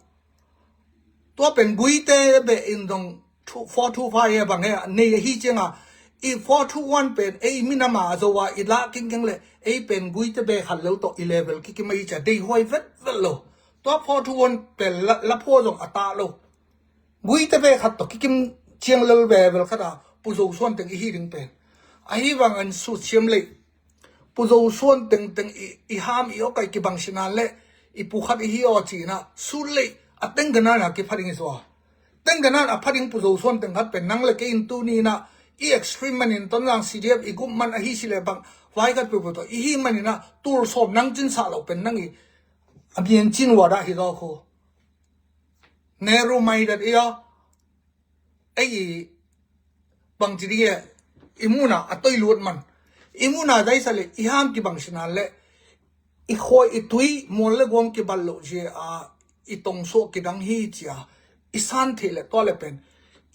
Tua pen guite beh in dong four two five e bang he a nei ahi cianga i four two one pen ei minama a Zo a i lah kingkeng le ei pen guite beh khat lel tawh i level kikim ahi cia deihuai vetvet lo. Tua four two one pen la, laphua zong a tah lo. Guite beh khat tawh kikim ciang lel vevel khat a Pu Zo Suan teng i hi ding pen. Ahi vang an sut siam lei. Pu Zo Suan tengteng i, i ham i awkaih kibang sinan le i pu khat i hi aw cina sut lei a tengganan a kipha ding i sua. Tengganan a pha ding Pu Zo Suan teng khat pen nang le kei in tuni inah i extreme manin Tonzang C D F i group man ahi si le bang vai khat peuhpeuh tawh i hi manin ah tul sawm nang cin sah lo pen nang i a bian cin uadah hi zaw khu. Nehru mai dat i aw ei i bangci ding e i muna a toi luat man i muna zaisa le i ham kibang sinan le i khuai i tui mual le guam kibal lo zia a i tongsuah kidang hi cia i san theih le tua le pen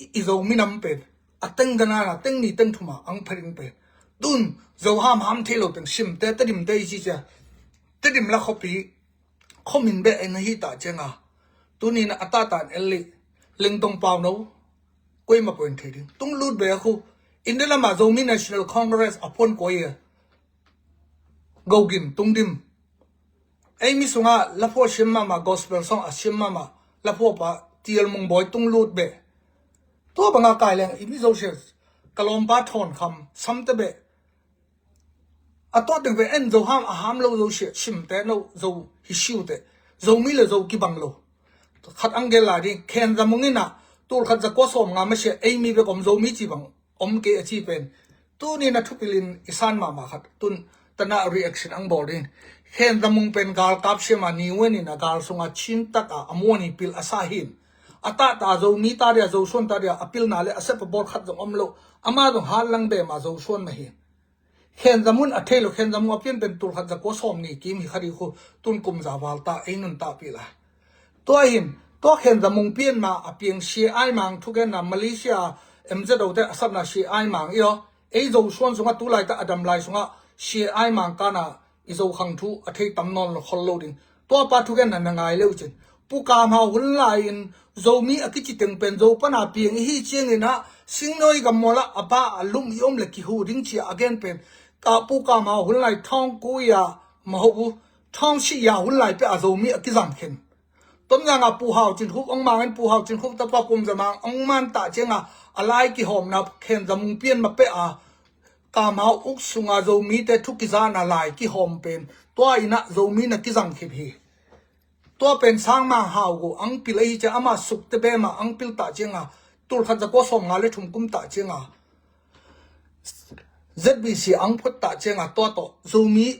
i, i zo minam pen a teng ganana teng ni teng thuma ang pha ding pen tun zo ham ham thei lo teng simte Tedim te i ci cia Tedim la khuapi khuamin beh en hi ta cianga tunin a tatan el lih lengtong pau no kuima poin thei ding tung lut be khu India lama Zomi National Congress a phuan kuai e gogin tungdim ei mi sunga laphua siam mama gospel song a siam mama laphua pa tial mung bawi tung lut be tua banga kai leng i mi zo sia ka lawmpa thawn kham samte be a tua teng ve en zo ham a ham lo zo sia simte no zo hi siute Zomi le zo kibang lo khat ang gel lai ding khen za mung ina tul khat za kua sawm nga ma sia ei mi bek om Zomi ci bang om kei a ci pen tunin a thupilin i san mahmah khat tun tana reaction ang bawl ding khen za mung pen gal kap siama ni wen in a gal sunga chin taka a muan i pil a sa hin a tahta Zomi ta dia Zosuan ta dia a pilna le a sep a bawl khat zong om lo ama zong hat lang be ma Zosuan ma hin khen za mun a thei lo khen za mun a pian pen tul khat za kua sawm ni kim hi kha ding khu tun kum za val ta ei nun ta pi lai tua hin tua khen za mung pian ma a piang sia ai mang thugenna Malaysia M Z O te a sapna sia ai mang i aw ei Zosuan sunga tu lai ta a dam lai sunga sia ai mang kana i Zo khang thu a thei tam nawn lo khol lo ding tua pa thugenna na ngai leu cin Pu Kam Hau hun lai-in Zomi a kici teng pen Zo pana piang i hi ciangin ah Singnawi gammual ah a pa a lum i om le kihu ding cia a gen pen ka Pu Kam Hau hun lai thawng kuia maho u thawng sihia hun lai peh a Zomi a kizang khen Tonzang a Pu Hau Cin Khup ong mangin Pu Hau Cin Khup tapa Pum Za Mang ong man ta cianga a lai kihawmna khen za mung pian ma peh a Kam Hau uk sunga Zomite thu kizana lai kihawm pen tua inah Zomi na kizang khip hi. Tua pen Sang Mang Hau go ang pil ahi cia ama sukte bema ang pil ta cianga tul khat za kua sawm nga le thum kum ta cianga Z B C ang phut ta cianga tua tawh Zomi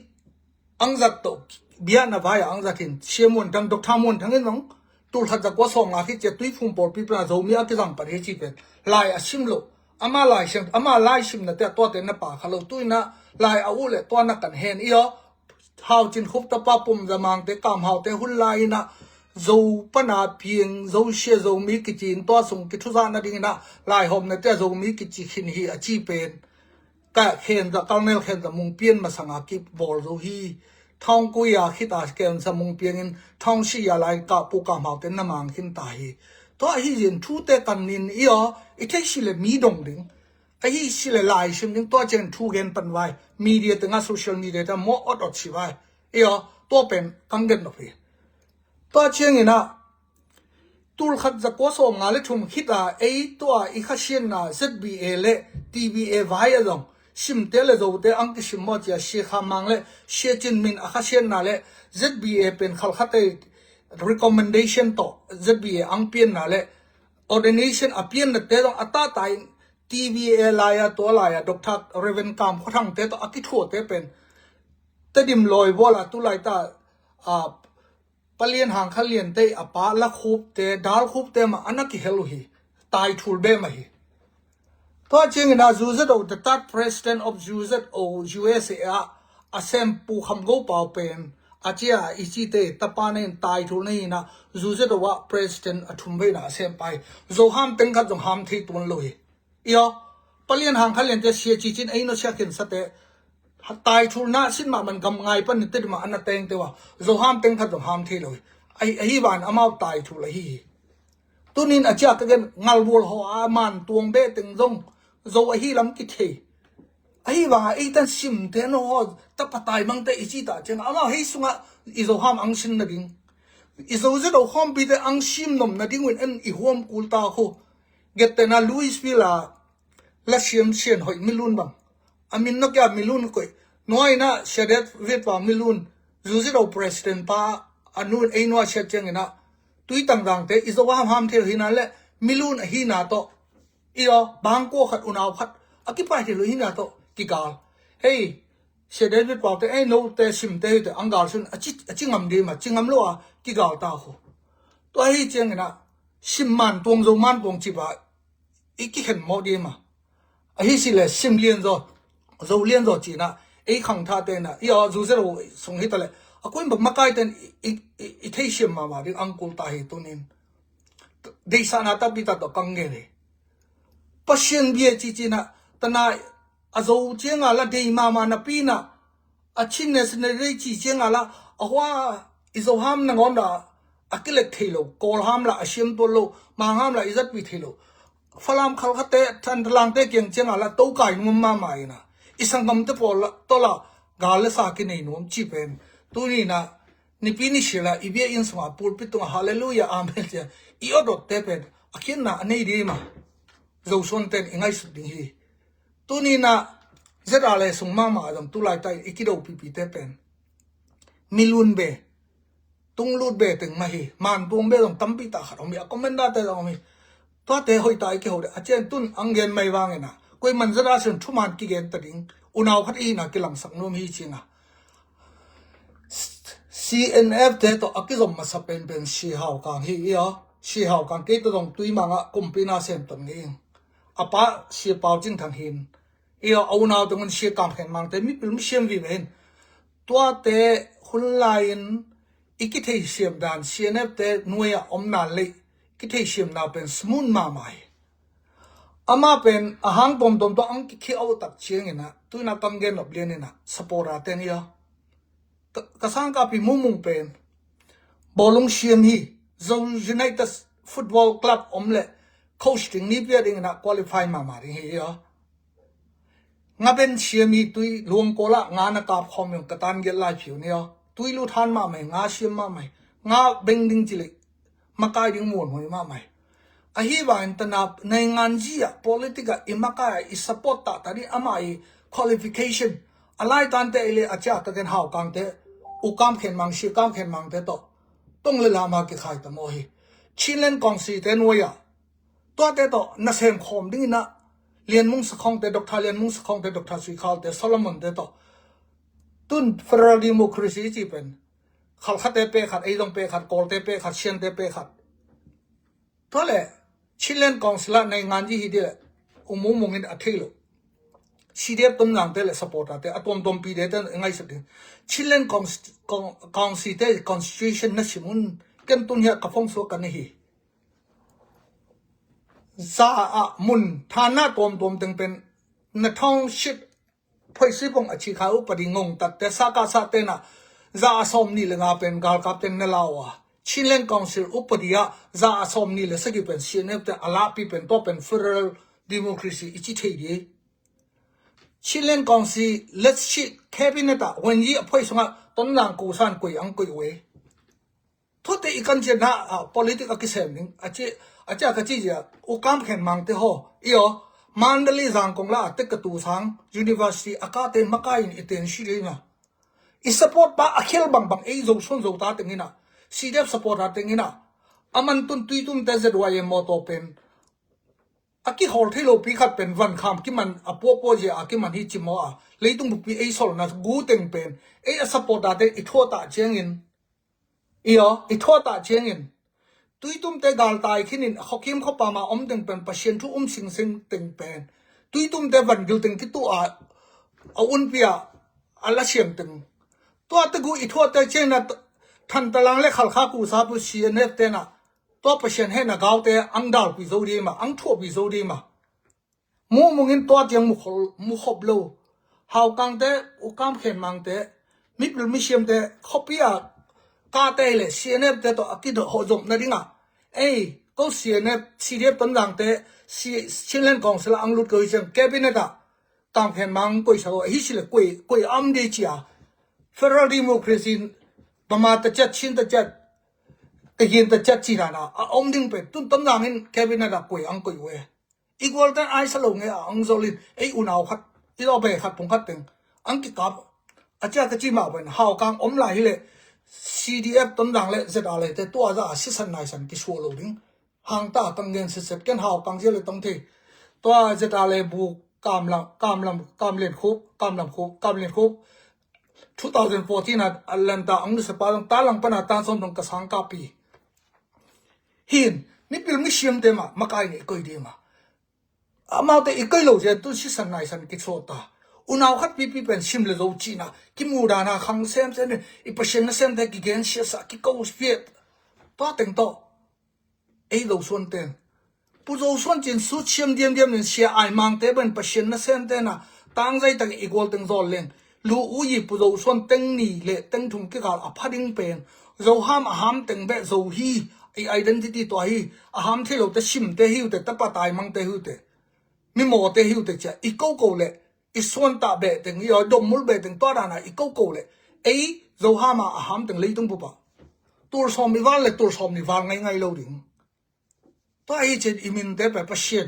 ang zat tawh biana vai ang zat hin sia muan thang Doctor Muan Thang in zong tul khat za kua sawm nga khit cia Tuiphum pawlpi pana Zomi a kizang pan hi ci pen lai a sim lo ama lai sim ama lai simna te a tuate na pa kha lo tuina lai a uh le tua na kan hen i aw Hau Cin Khup tapa Pum Za Mangte Kam Haute hun lai inah Zo pana piang Zo sia Zomi kici in tua sung kithuzah nading inah lai hawmnate a Zomi kici khin hi a ci pen ka khen za kalnel khen za mung pian masanga kibawl zo hi. Thawng kuia khita khen za mung piangin thawng sia lai ka Pu Kam Haute na mang khin ta hi. Tua ahi zin thute kan nin i aw i thei si le mi dong ding ahi si le lai sim ding tua cian thu gen pan vai media tenga social media ta maw ot ot si vai i aw tua pen kang gen nop hi. Tua cianginah tul khat za kua sawm nga le thum khita ei tua i khasianna Z B A le T B A vai a zong simte le Zote ang kisim maw cia Sia Kham Mang le Sia Cin Min a khasianna le Z B A pen khalkhate recommendation tawh Z B A ang pianna le ordination a piannate zong a tahta in T B A laia tua laia Doctor Reverend Kam Khua Thangte tawh a kithuate pen Tedim lawi bawla tu laita a Palian Hang Kha Liante a pa la khupte dal khupte mah a na kihel uh hi. Tai thul be mah hi. Tua ciangin a Z Z O the third president of Z Z O U S A ah a sem Pu Kham Go Pau pen a cia i cite tapa na in tai thul na hinah Z Z O ah president a thum veina a sem pai Zo ham teng khat zong ham thei tuan lo hi. I aw Palian Hang Kha Liante Sia Ci Cin ei no sia khin sate tai thulna sin mah man gam ngai pan ni te dima ana teng te wa Zo ham teng khat zong ham thei lo hi. Ahi van amau tai thul ahi hi. Tunin a cia ka gen ngalbual haw a man tuang be teng zong Zo ahi lam kithei. Ahi vanga ei tan simte no haw tapa tai mangte i ci ta cianga amau hei sunga i Zo ham ang sin nading i Zo Z O khawmpite ang sim nom nading un en i huam kul ta khu. Gettena Louisville a la siam sian hoih milun bang a min na kia milun koih nuaina Shadet Vetpa milun Z Z O president pa a nun ei nua siat ciangina tui tangdangte i Zo ham ham thei hina le milun ahina tawh i aw bangkua khat unau khat a kipai thei lo hi na tawh kigal. Hei, Sia David Paute, ei note simte hi te ang gal sun a ci, a ci ngam dih mah, ci ngam lo a kigal ta khu. Tua hi ciangin ah sim man tuang zo man tuang cip ah i kikhen mawh dih mah. Ahi si le sim lian zaw, zo lian zaw cih na, ei khangthate na, i aw, zu zero sung hi ta le, a kuin bak makai ten i, i, i, i thei siam mahmah ding ang kul ta hi tunin. Deisahna tampi tak tawh kang ngen hi. Pasian bia cih cih na, tana a zo cianga la dei mahmah napi na, a chin ne sene dei cih cianga la, a hua i zo ham nangawn dah a kilek thei lo, kawl ham la a siam tuan lo, mang ham la i zatpi thei lo. Falam Khalkhate, Thantalangte kiang cianga la tokai nuam mahmah ina, i sanggamte pawl la, tawh la gal le sa kinei nuam ci pen. Tuni na, nipi ni sila, i bia inn sunga pulpit tunga halleluia, amen cia i awdawtte pen a khiatna a nei dih mah. Zosuan ten i ngaihsut ding hi. Tuni na, zeta le sung mahmah a zong tulai ta i kido pipite pen milun be, tunglut be teng mah hi. Man tuang be zong tampi tak khat om hi, a commander te zong om hi. Tuate hoih ta i kiho deh a cian tun ang gen mai vangin a, koi man zeta sun thuman kigen ta ding unau khat i hina kilangsak nuam hi cina. C N F te tawh a kizom masa penpen Sia Hau Kang hi i aw. Sia Hau Kang kei tawh zong tui mangah kumpi na sem ton ngei ing. A pa Sia Pau Cin Thang hin i aw, a unau te ngun Sia Kam Khen Mangte mipil mi siam vive hin. Tuate hun lai-in i kithei siam dan C N F te nuai-ah om nan lei kithei siam na pen smun mahmah hi. Ama pen a hang tuamtuam tawh ang kikhia awh tak ciangin ah, tuina kam gen nop lian in ah, supporter ten i aw. Ka, ka sangkapi Mumung pen bawlung siam hi. Zo United Football Club om le coach ding ni pia dingin ah qualify mahmah ding hi i aw. Nga ben siam hi, tui luang kawlah nga na kap khawm yong ka tan giat lai phiu ni aw. Tui lut han mahmah hi, nga siam mahmah hi, nga beng ding ci lei makai ding muanhuai mahmah hi. Ahi vangin tana nainganzi ah, politic ah i makai ah i support taktak ding ama i qualification a laitante i le a cia ka gen Hau Kangte, U Kam Khen Mang, Sia Kam Khen Mangte tawh tong le lama kikhai ta maw hi. Chinland Council te nuai ah tuate tawh nasem khawm dingin ah Lian Mung Sakhongte, Doctor Lian Mung Sakhongte, Doctor Sui Khalte, Solomon te tawh tun federal democracy i ci pen Khalkhate pek khat, ei zong pek khat, Kawlte pek khat, Siante pek khat. Tua le Chinland Council ah nainganzi hi dih le U Mung Mung in a thei lo. C D F Tonzangte le supporter te a tuamtuampi de te ngaihsak ding. Chinland Council, Council te constitution na sim un, ken tun hiah ka phone suak ka nei hi. Za ah mun thanna tuamtuam teng pen na township phoisi pong a ci kha upadi ngongtatte, saka sa tena za a sawm nih le nga pen galkap ten na lau a, Chinland Council upadi ah za a sawm nih le sagih pen C N F te a lahpi pen tua pen federal democracy i ci thei dih. Chinland Council let's ci cabinet ah wenyi a phoi sungah Tonzang kusan koi ang koi uh e. Thute i kan ciatna ah politic a kisem ding a ci, a cia ka ci zia U Kam Khen Mangte haw i aw. Mandalay Zangkong la a tek ka tu sang university a kate makai in i ten si ding a, i support pa a khial bangbang ei Zosuan Zota tengin ah, C D F supporter tengin ah, a man tun Tuitumte Z Y M mawtaw pen a kihawl thei lopi khat pen vankham kiman a puapua zia a kiman hi ci maw a, leitung bukpi ei solna gu teng pen ei a supporter te i thuatah ciangin i aw, i thuatah ciangin Tuitumte galtai khinin a khuakim khuapama om teng pen Pasian thu um singsing teng pen Tuitumte vangil teng kituh a, a unpi a a la siam teng. Tuate gu i thuate ciangin a Thantalang le Khalkha kusa pu C N F tena tua Pasian hehna gaute ang dalpi zo dih mah, ang thuahpi zo dih mah. Mumung in tua tiang mukhol, mukhop lo. Hau Kangte, U Kam Khen Mangte, mipil misiamte khuapi a kate le C N F te tawh a kidawh hawh zomna dingah ei ko C N F, C D F Tonzangte, Chinland Council ah ang lut ko hi ciang cabinet ah Kam Khen Mang koisak aw, ahi sile koi, koi am dih cia. Federal democracy, Bama ta ciat, Chin ta ciat, Kayin ta ciat ci dana a om ding pen tun Tonzang in cabinet ah koi ang koi uh e. I gualten aisa lo nge a ang zolin ei unau khat, i lo be khat pung khat teng ang kikap. A cia ka ci mah pen Hau Kang om lai hile C D F Tonzang le Z R le te tua za a sisan naisan kisuah lo ding. Hangta kang gen setset ken Hau Kang zia le tong thei. Tua Z R le bu Kamlam, Kamlam, Kamlian Khup, Kamlam Khup, Kamlian Khup. Two thousand fourteen a Atlanta ang nusapa zong talang pana tan sawm dong ka sang kapi. Hin, mipil misiamte mah, makai nih koi dih mah. Amaute i koi lo zia tu sisan naisan kisuata. Unau khat pipi pen sim le zo cina. Kimu dana khang semsem in. I Pasian nasemte kigen siasa kiko fiat. Tua teng tawh. Ei Zo Suan ten. Pu Zo Suan cin sut siam diamdiam in sia ai mangte ben Pasian nasemte na. Tangzai tak i gual teng zol leng. Lu uyi Pu Zo Suan teng ni le teng thum kikal a phading pen. Zo ham a ham teng beh zo hi. I identity tua hi. A ham thei lo te sim te hiu te tapa tai mang te hiu te. Mi maw te hiu te cia. I ko ko le. I suan ta beh teng i oi dom mul beh teng tua dana i ko ko le. Ei Zo ham a a ham teng leitung pupa. Tur sawm i val le tur sawm ni val ngai ngai lo ding. Tua hi cin i min te pe Pasian.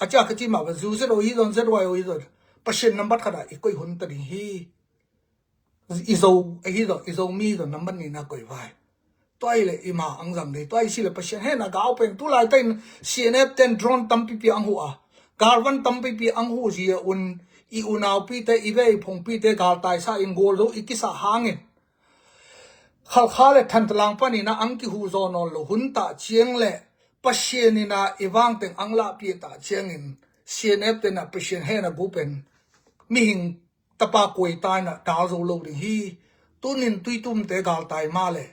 A cia ka ci ma ba zu zero hi zon zero hi zon. Pasian nambat khat a i koi hun ta ding hi. I Zo, a hi zon, i Zo mi zon nambat ni na koi vai. Tua i le i ma ang zang dei. Tua i si le Pasian hena gau pen. Tu lai ta in C N F ten drone tampipi ang hu a. Galvan tampipi ang hu zia un i unau pi te, i ve i phung pi te, gal tai sa in gol zo i kisa hangin. Khalkha le than talang panina ang kihu zaw nawn lo hun tah ciang le Pasian ina i vangteng ang lahpih tah ciangin C N F tena Pasian hena gu pen mihing tapa kuai taina dal zo lo ding hi. Tunin tuitumte galtai ma le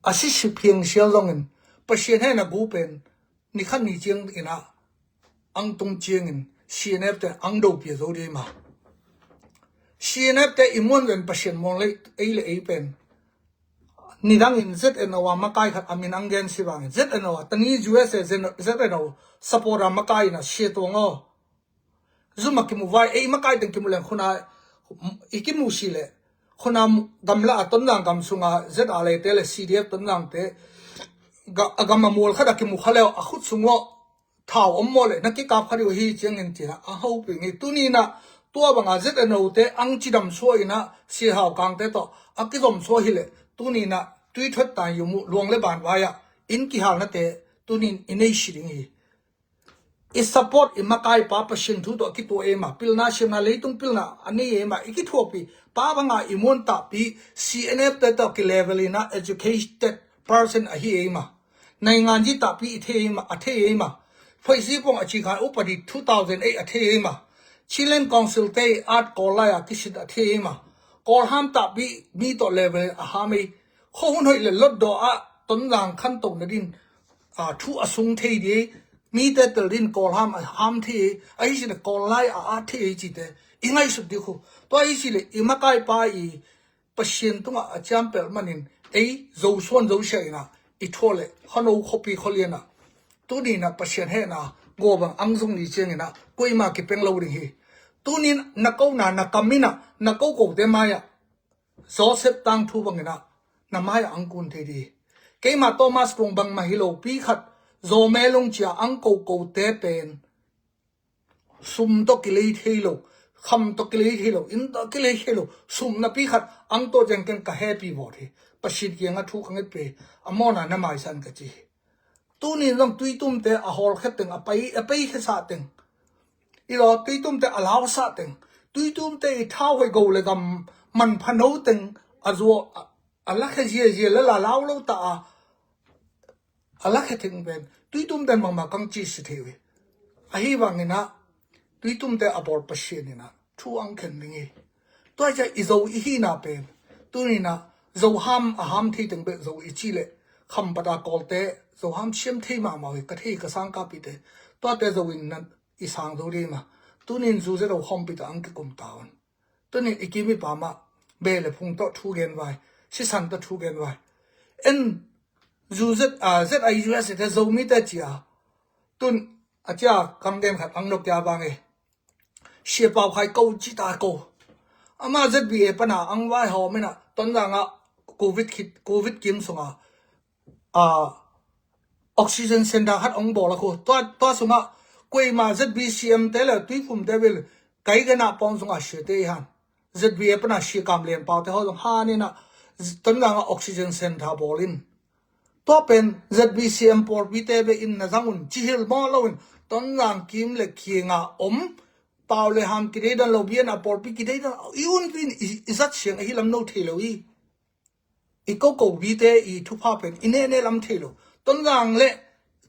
a sisip hiang sial zongin Pasian hena gu pen nikhat ni ciang ina ang tung ciangin C N F te ang dopia zo dih ma. C N F te i muan ven Pasian muang lei ei le ei pen. Nidangin Z N O a makai khat a min ang gen si vangin Z N O a tani U S A Z N O support a makai ina sia tuang aw. Zuma kimu vai ei makai teng kimu leng khuna i kimu si le khuna gamla a Tonzang gam sunga Z A le te le C D F Tonzang te a gam a mual khat a kimu kha leo a khut sung aw. Thau om maw le na kikap kha dih uh hi ciangin tina a hoping hi. Tunina tua banga Z N O te ang cidam suah ina si hau kangte tawh a kizom suah hi le tunina tuithuat tai yumu luang le ban vai ah in kihalnate tunin i nei si ding hi. I support i makai pa Pasian thu tawh a kitua ei ma pilna siamna leitung pilna a nei ei ma i kithuapi pa banga i muan tahpi C N F te tawh kilevel ina educated person ahi ei ma. Naingan ji tahpi i thei ei ma, a thei ei ma. Phoisi pong a ci khan upadi two thousand eight a thei ei ma. Chinland Council te at Kawl lai a kisit a thei ei ma. Kawl ham tahpi mi tawh level a ham ei. Kho hun hoih le lot daw a Tonzang khan to na din a thu a sung thei di ei. Mi te tel din Kawl ham a ham thei ei. A hi si le Kawl lai a at thei ei ci te. I ngaihsut di khu. Tua i si le i makai pa i Pasian tungah a ciampelh manin ei Zo suan Zo sia ina i thua le khano khopi kholiana. Tunina Pasian hena gobang ang zung ni ciangina kuima kipeng lo ding hi. Tunin na kona na kamina na ko kote maya Joseph tang thu bangina na maya ang kun thei di. Keima Thomas kung bang ma hi lo pi khat Zo melung cia ang ko kote pen. Sum tawh kilei thei lo, kham tawh kilei thei lo, inn tawh kilei thei lo, sum napi khat ang tawh ciang keng ka happy vawt hi. Pasian kianga thu ka ngetpe a mawna na maisan ka ci hi. Tunin zong tuitumte a hawlkhet teng a pai a peikhesa teng i law tuitumte a lausah teng tuitumte i thau hoi go le gam manphano teng a zuaw a lakhe ziazia le la lau lo ta a a lakhe theng pen tuitum den mangma kang ci si thei uh hi. Ahi vangina tuitumte a bawl Pasian ina thu ang khen ding hi. Tua cia i zo i hina pen tunina zo ham a ham thei teng beh zo i ci le khampata kawlte zo ham siam thei mahmah uh hi ka thei ka sang kapite tuate zo in na i sang zo dei ma. Tunin zu ze lo khawmpita ang kikum ta un. Tunin i kimi pa mah be le phung tawh thu gen vai sisan tawh thu gen vai en zu zet a zet a U S te Zomite cia tun a cia kang gen khat ang nok cia vang e. Sia pau khai ko ci ta ko ama Z B A pana ang vai hawm ina Tonzang ah covid khit covid kim sunga a oxygen center khat ong bawl a khu tua tua sunga kueima Z B C M te le tuiphum te vil kai gana pawng sunga sia te i han Z B A pana sia kam lian pau te haw zong han ina Tonzang ah oxygen center bawl in tua pen Z B C M pawlpi te ve in na zang un ci hil maw lo in Tonzang kim le kianga om Pau le Ham kideidan lo, bian a pawlpi kideidan lo, i unpi in i, i zat siang ahi lam no thei lo hi. I koko bite i thupha pen i nene lam thei lo. Tonzang le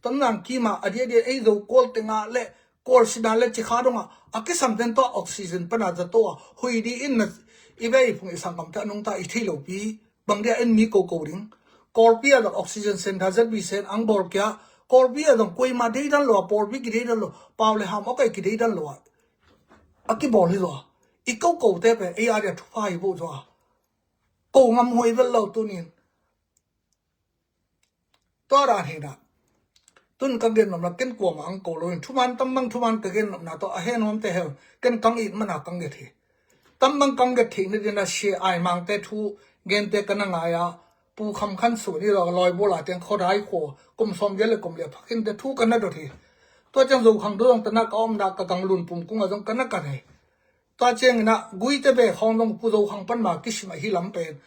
Tonzang kima a dia dia ei Zo Kawl tenga le Kawl sina le Cikha donga a kisam ten tua oxygen pana zato a hui di in na i vei phung i sangkam te a nungta i thei lo pi. Bang dia en mi koko ding. Kawlpi a dong oxygen center Z B C in ang bawl kia. Kawlpi a dong kuima deidan lo a, pawlpi kideidan lo, Pau le Ham ok ai kideidan lo a, a kibawl hi zo a. I koko te pen ei a dia thupha hi bo zo a. Ko ngam huai vel lo tunin. Tua dan hi na. Tun ka gen nopna ken kuama ang ko lo in thuman tambang thuman ka gen nopna to a hen hom te hel ken kang it mana kang get hi. Tambang kang get thei na dina sia ai mang te thu gen te ka na ngai a. Pu Kham Khan Su ni lo loi bola teng kho dai kho kum som gel le kum le phakin te thu ka na dot hi. Tua chang Zo khang do dong ta na ka om na ka kang lun pum kung a dong ka na ka nei. Tua ciangin ah guite bek hong dong Pu Zo khang pan ma kisim ahi lam pen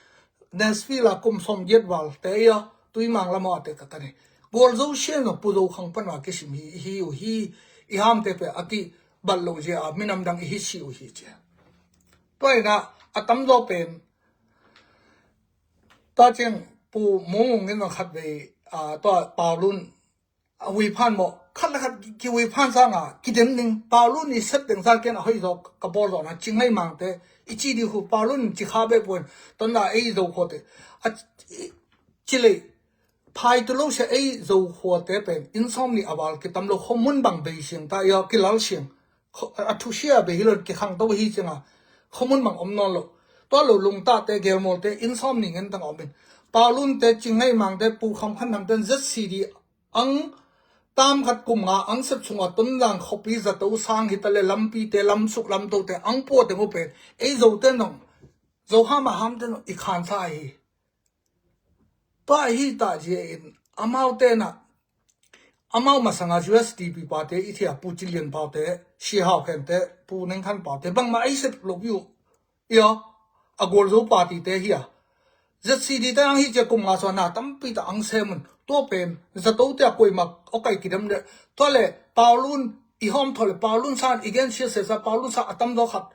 Nashville a kum som giat val te ia tui mang lam a te ka kani. Gual zo sian dong Pu Zo khang pan ma kisim hi hi uh hi. I ham te pe a ki bat lo zia a minam dang i hi si uh hi cia. Tua ina a tam zo pen tua ciang Pu Mung Mung in khat vei a tua Paulun a hui phan maw khat le khat ki hui phan sanga kidem ning Paulun i set deng sa ken a hoi zo ka bawl zo na Cing Ngai Mang te i ci di hu Paulun Cikha be puan ton la ei Zo khua te a ci lei phai tu lo sia ei Zo khua te pen in som ni a val ki tam lo kho mun bang bei siang ta ia ki lal siang a thu sia bei hi lo ki khang to hi chinga kho mun bang om non lo tua lo lung ta te gel mol te in som ni ngen tang om in Paulun te Cing Ngai Mang te Pu Kham Khan Nam ten Z C D ang tam khat kum nga ang sep chunga Tonzang khopi zato sang hi ta le lampi te lam suk lam to te ang pua te mu pen ei Zo te nong Zo ham a ham te nong i khan sa hi. Tua hi ta zia in amau te na amau masanga U S D P pa te i thia Pu Cilian pa te si hau khen te Pu Neng Khan pa te bangma ei sep lo yu. Ia a gual zo party te hi a Z C D te ang hi cia kum nga so na tampi ta ang semun tua pen zato te a kuima ok ai kidam de tua le Paulun i hom tho le Paulun san i gen sia se sa Paulun sa a tam do khat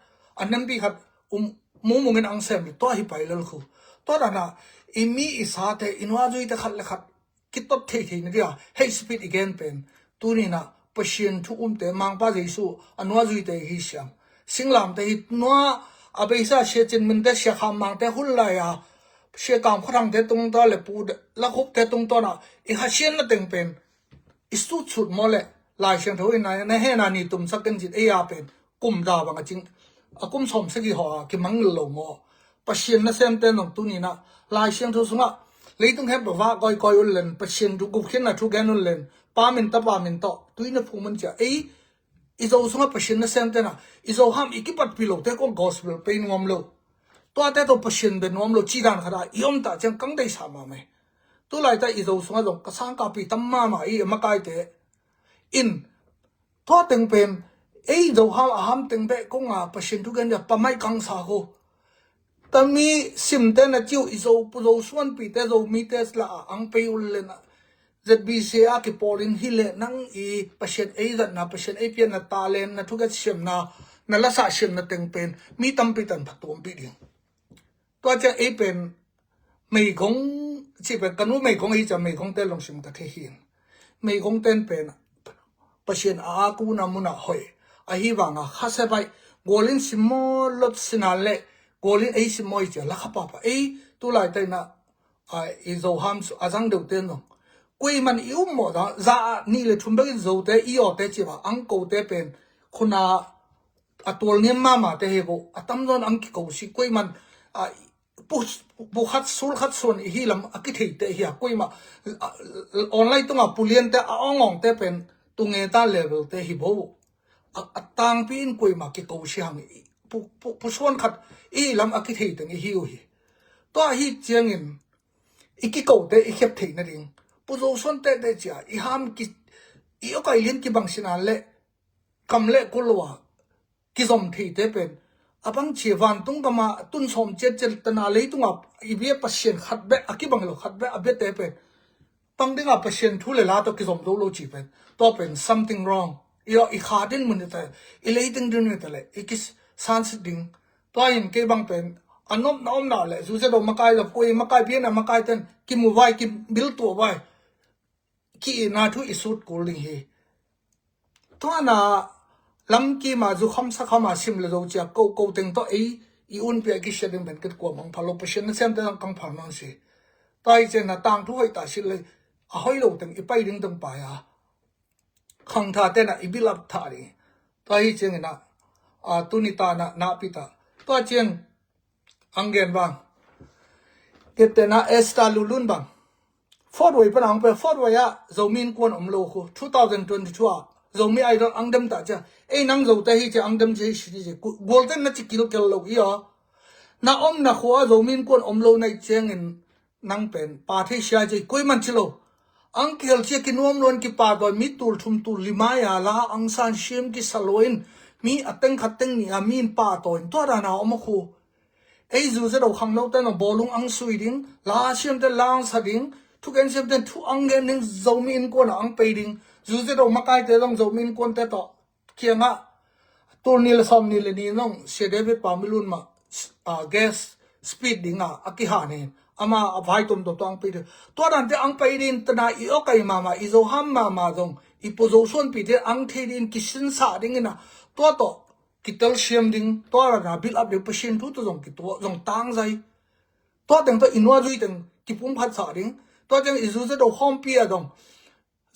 a nempi khat um mumungin ang sem tua hi pai lal khu tua dana i mi i sa te i nua zui te khat le khat kitot thei thei na dia hei speed i gen pen tuni na Pasian thu um te Mangpa Jesu a nua zui te hi siam singlam te hi nua a beisa sia cin min te sia kham mang te hun lai a sia kam kharang te tung ta le pu la khup te tung to na i ha sian na teng pen i sut sut mo le Lai Siangtho in na he na ni tum sak ken zit ei a pen kum da bang a cing a kum som sagi ho a kimang lo mo Pasian na sem te nong tuni na Lai Siangtho sunga leitung hem ba va koi koi ul len Pasian thu gup khin na thu gen ul len pa min ta pa min to tui na phung mun cia ei i Zo sunga Pasian na sem te na i Zo ham i kipat pi lo te ko gospel pe nuam lo tua te to Pasian be nuam lo ci dan khat a i om ta ciang kang dei sa ma mai tu lai ta i Zo sunga zong ka sang ka pi tam ma ma i makai te in tua teng pen ei Zo ham a ham teng be ko nga Pasian thu gen dia pa mai kang sa ko tami sim te na ciu i Zo Pu Zo suan pi te Zo mi te la a ang pe ul len a Z B C a ki pawl in hi le nang i Pasian ei zat na Pasian ei pian na ta len na thu get siam na na la sa siam na teng pen mi tampi tan phat tuam pi ding tua cia ei pen meigong ci pen kanu meigong ei cia meigong te long sim ta khe hin meigong ten pen Pasian a aku na muna hoi ahi vanga kha se bai golin simmo lot sinan le golin ei simmo i cia la kha papa ei tu lai tai na a i Zo ham su a zang deuh te nong kuiman i um mo da za ni le thum bekin Zo te i aw te ci ba ang ko te pen khuna a tual niam mama te he bo a tam zon ang ki ko si kuiman a pu pu khat sul khat suan i hi lam a ki thei te hi a kuima online tunga pulian te a ong ong te pen tunge ta level te hi bo a tangpi in kuima ki ko si hang pu pu suan khat i lam a ki thei teng i hi u hi tua hi ciangin i ki ko te i khep thei na ding pu Zo suan te te cia i ham ki i okai lian ki bang sinan le kam le kulua kizom thei te pen a bang chia vantung kama tun som chet chet tana leitunga i bia Pasian khat be a kibang lo khat be a bia te pen pang dinga Pasian thu le la to kizom do lo chi pen to pen something wrong I aw, i kha din mun i ta, i leiting din mun i ta le, i kisansit ding. Tua in kei bang pen a nopna omna le, zu ze do makai lo, koi makai pian a makai ten, kimu vai, kibil tua vai. Ki-itna thu i sut kul ding hi. Tua na lam kima zu kham sa khama sim le zo cia ko ko teng tawh ei i un pia kisia ding pen kit kuam ang phalo, Pasian na siam te lang kang phal nang si. Tua hi cian na tang thu hoih ta si le, a hoih lo teng i pai ding teng pai a. Khang tha te na i bilap tha ding. Tua hi cian na, a, tuni ta na, na pi ta. Tua cian ang gen bang. Kit te na Esther Lulun bang. Fort Wayne pan ang pe, Fort Wayne ah Zomi innkuan om lo khu, two thousand twenty-two ah Zomi Idol ang dem ta cia. Ei nang zo te hi cia ang dem cia hi si cia. Gual ten na ci kilkel lo i aw. Na om na khua Zomi innkuan om lo na i ciangin nang pen pa thei sia cia, koi man ci lo. Ang kihel cia kinuam luan kipa doi mi tul thum tul lima ya la ang san siam kisa lo in mi a teng khat teng ni a mi in pa to in tua dana om a khu. Ei zu ze do khang lo te nong bawlung ang sui ding, la siam te lang sa ding, thuken siam te thu ang gen ding, Zomi innkuan ang pei ding, zu ze do makai te dong Zomi innkuan te to kianga tul ni le som ni le ni nong sia David Pau mi lun ma, a, guest speech ding a, a kiha ni, ama a vai tom to ang pei ding. Tua dan te ang pei ding, tana i aw kai mama, i zo ham mama dong, i pu zo suan pi te ang thei ding, kisin sa ding ina, tua to kitel siam ding, tua rana build up ding, Pasian thu tu zong kitua, zong tang zai. Tua teng tua i nua zui teng kipum khat sa ding. Tua teng i zu ze do khawmpi a dong.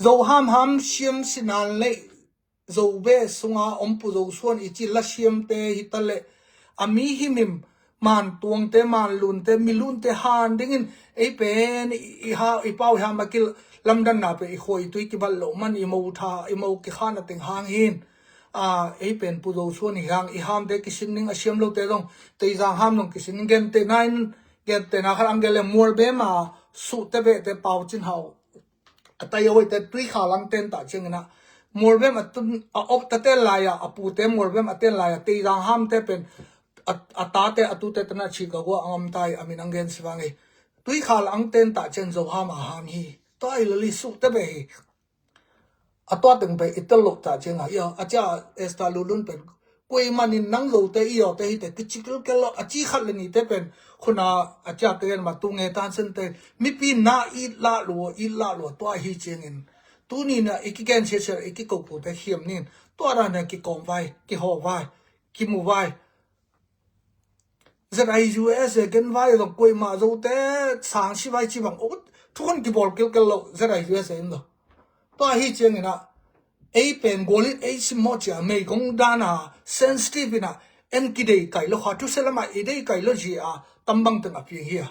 Zo ham ham siam sinan le zo be sunga om pu zo suan i ci la siam te hi ta le. A mi himim man tuang te, man lun te, mi lun te han dingin ei pen i, i ha, i pau i ham a kil lamdan na pe i khua i tui kibal lo man i mo tha, i mo kikhan a teng hang hin. A, ei pen pu zo suan i hang, i ham te kisin ning a siam lo te dong, Teizang ham dong kisin ning gen te na in, gen te na khat ang gen le mual be ma, su te be te pau cin hau. A tai a hoi te tui kha lang ten ta ciang ina. Mual be ma tun, a op ta ten lai a, a pu te mual be ma ten lai a, Teizang ham te pen, a, a ta te, a tu te tana ci ka hua ang om tai, a min ang gen si vang ei. Tui kha lang ten ta ciang zo ham a ham hi. Tua i lali su te be hi. A tua teng pai i tel lo ta ciang a, i aw, a cia Esther Lulun pen. Koi manin nang zo te i aw te hi te, kici kilkel lo, a ci khat le ni te pen. Khuna a cia te gen ma tu nge tan sen te. Mipi na i la lua, i la lua, tua hi ciangin. Tuni na i kigen sia sia, i kiko ko te hiam nin. Tua dan na kikawm vai, kihaw vai, kimu vai. Z I U S A gen vai lo, koi ma zo te sang si vai ci bang. O, thu khon kibawl kilkel lo, Z I U S A in lo. Tua hi ciang ina, ei pen gualin ei sim maw cia, mei gong dana, sensitive ina, en kidei kai lo kha, thu se lama i dei kai lo zia, tambang teng a piang hi a.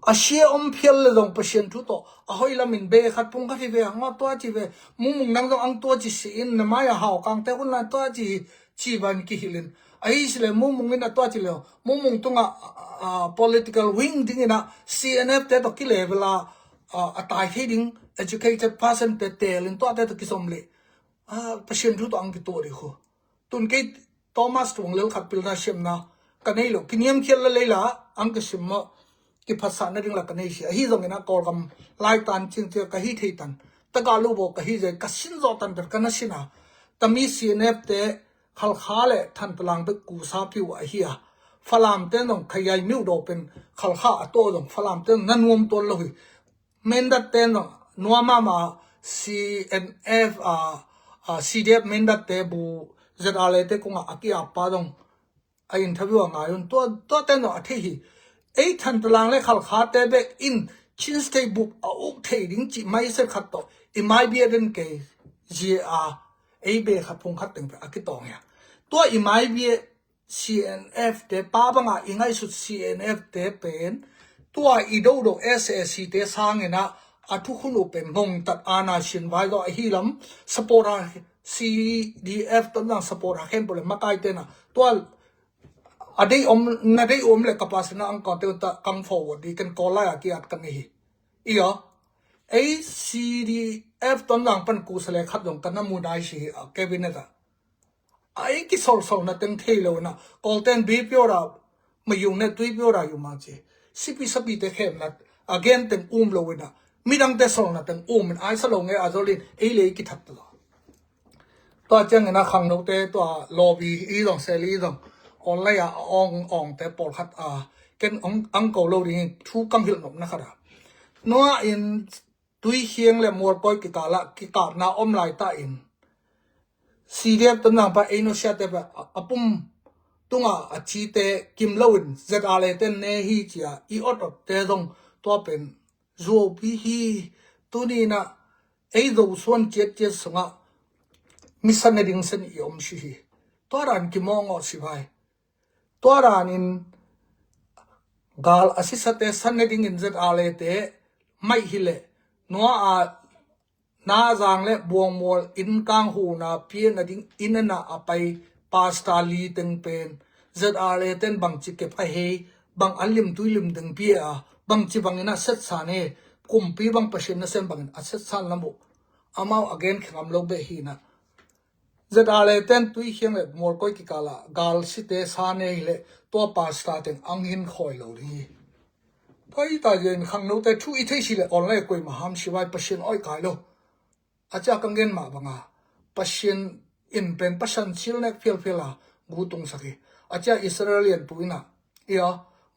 A sia om phial le zong Pasian thu tawh, a hoi lamin be khat pung khat hi ve, ang tua ci ve, mumung nang zong ang tua ci si in, na mai a hau kang te hun lan tua ci, ci van kihilin. A hi si le mumung in a tua ci le, mumung tunga, a, a, political wing ding ina, C N F te tawh ki level a, a, a tai thei ding, educated person te telin tua te tawh kisom le. A, Pasian thu tawh ang kituah dih khu. Tun kei Thomas Tuang Lel khat pilna siamna ka nei lo, kiniamkhial la leila ang ka sim maw, kiphatsahna ding la ka nei si. Ahi zongin a Kawlgam laitan cingcia ka hi thei tan. Taka lubo ka hi zai ka sin zawh tantan ka na sin a. Tami C N F te Khalkha le Thantalang bek kusa piu ahi a. Falam te zong Khayai miuh daw pen Khalkha a taw zong Falam te zong na nuam tuan lo hi. Mindat te zong nuam ama C N F a, a, C D F Mindat te bu Z R A te kunga a ki-ap pa zong a interview a ngai un. Tua, tua te zong a thei hi. Ei Thantalang le Khalkha te bek in Chin State bup a uk thei ding cih mai se khat tawh i mai bia den kei zia a ei be khat phung khat teng pe a kitawng hia. Tua i mai bia C N F te pa banga i ngaihsut C N F te pen tua i dodo S A C te sangin a, a thukhun uh pen ngongtat ana sin vai zaw ahi lam support a C D F Tonzang support a khempeuh le makai tena tua a dei om, na dei om le ka pasina ang ka teu ta kang forward di ken call lai a ki at kan hi. Iyo. Ei C D F Tonzang pan kusa le khat zong kan na mu nai si hi a cabinet a. Ai kisolsolna teng thei lo na. Kawlten bipiora mayung ne tuipiora yuma ci. Sipi sapi te khemna a gen teng um lo ina. Midang te solna teng um in ai sa lo nge a zolin ei le kithat lo. Tua ciangin a khangnote tua lobby i zong seli zong online a ong ongte pawlkhat a ken ang ko lo dingin thu kang hilh nopna khat a nua in Tuikhiang le Mualkoi kikala kikapna om laita in C D F Tonzang pa ei nusiate pa a pum tunga a cite kim loin Z R A ten ne hi cia i ot otte zong tua pen zuaupi hi. Tuninah ei Zosuan ciatciat sungah mi sanne ding sen i om si hi. Tua dan kimawngawh si vai. Tua danin gal a sisate sanne dingin Z R A te maih hileh nua a Nazang le Buangmual innkang huna pian a ding inn a pai pasta li teng pen Z R A ten bangci kep a hei bang an lim tui lim ding pia a bangci bangin a setsan he kumpi bang Pasian nasem bangin a setsan lam uh amau a gen khengam lo beh hinah Z R A ten Tuikhiang le Mualkoi kikala gal site sa ne hileh tua pasta teng ang hin khawi lo ding hi. Tua hi ta zia in khangnote thu i thei si le online koi ma ham si vai Pasian oi kai lo. A cia kang gen mah banga Pasian in pen pasan sil nek phialphial a gu tungsak hi. A cia Israel lian pu ina ia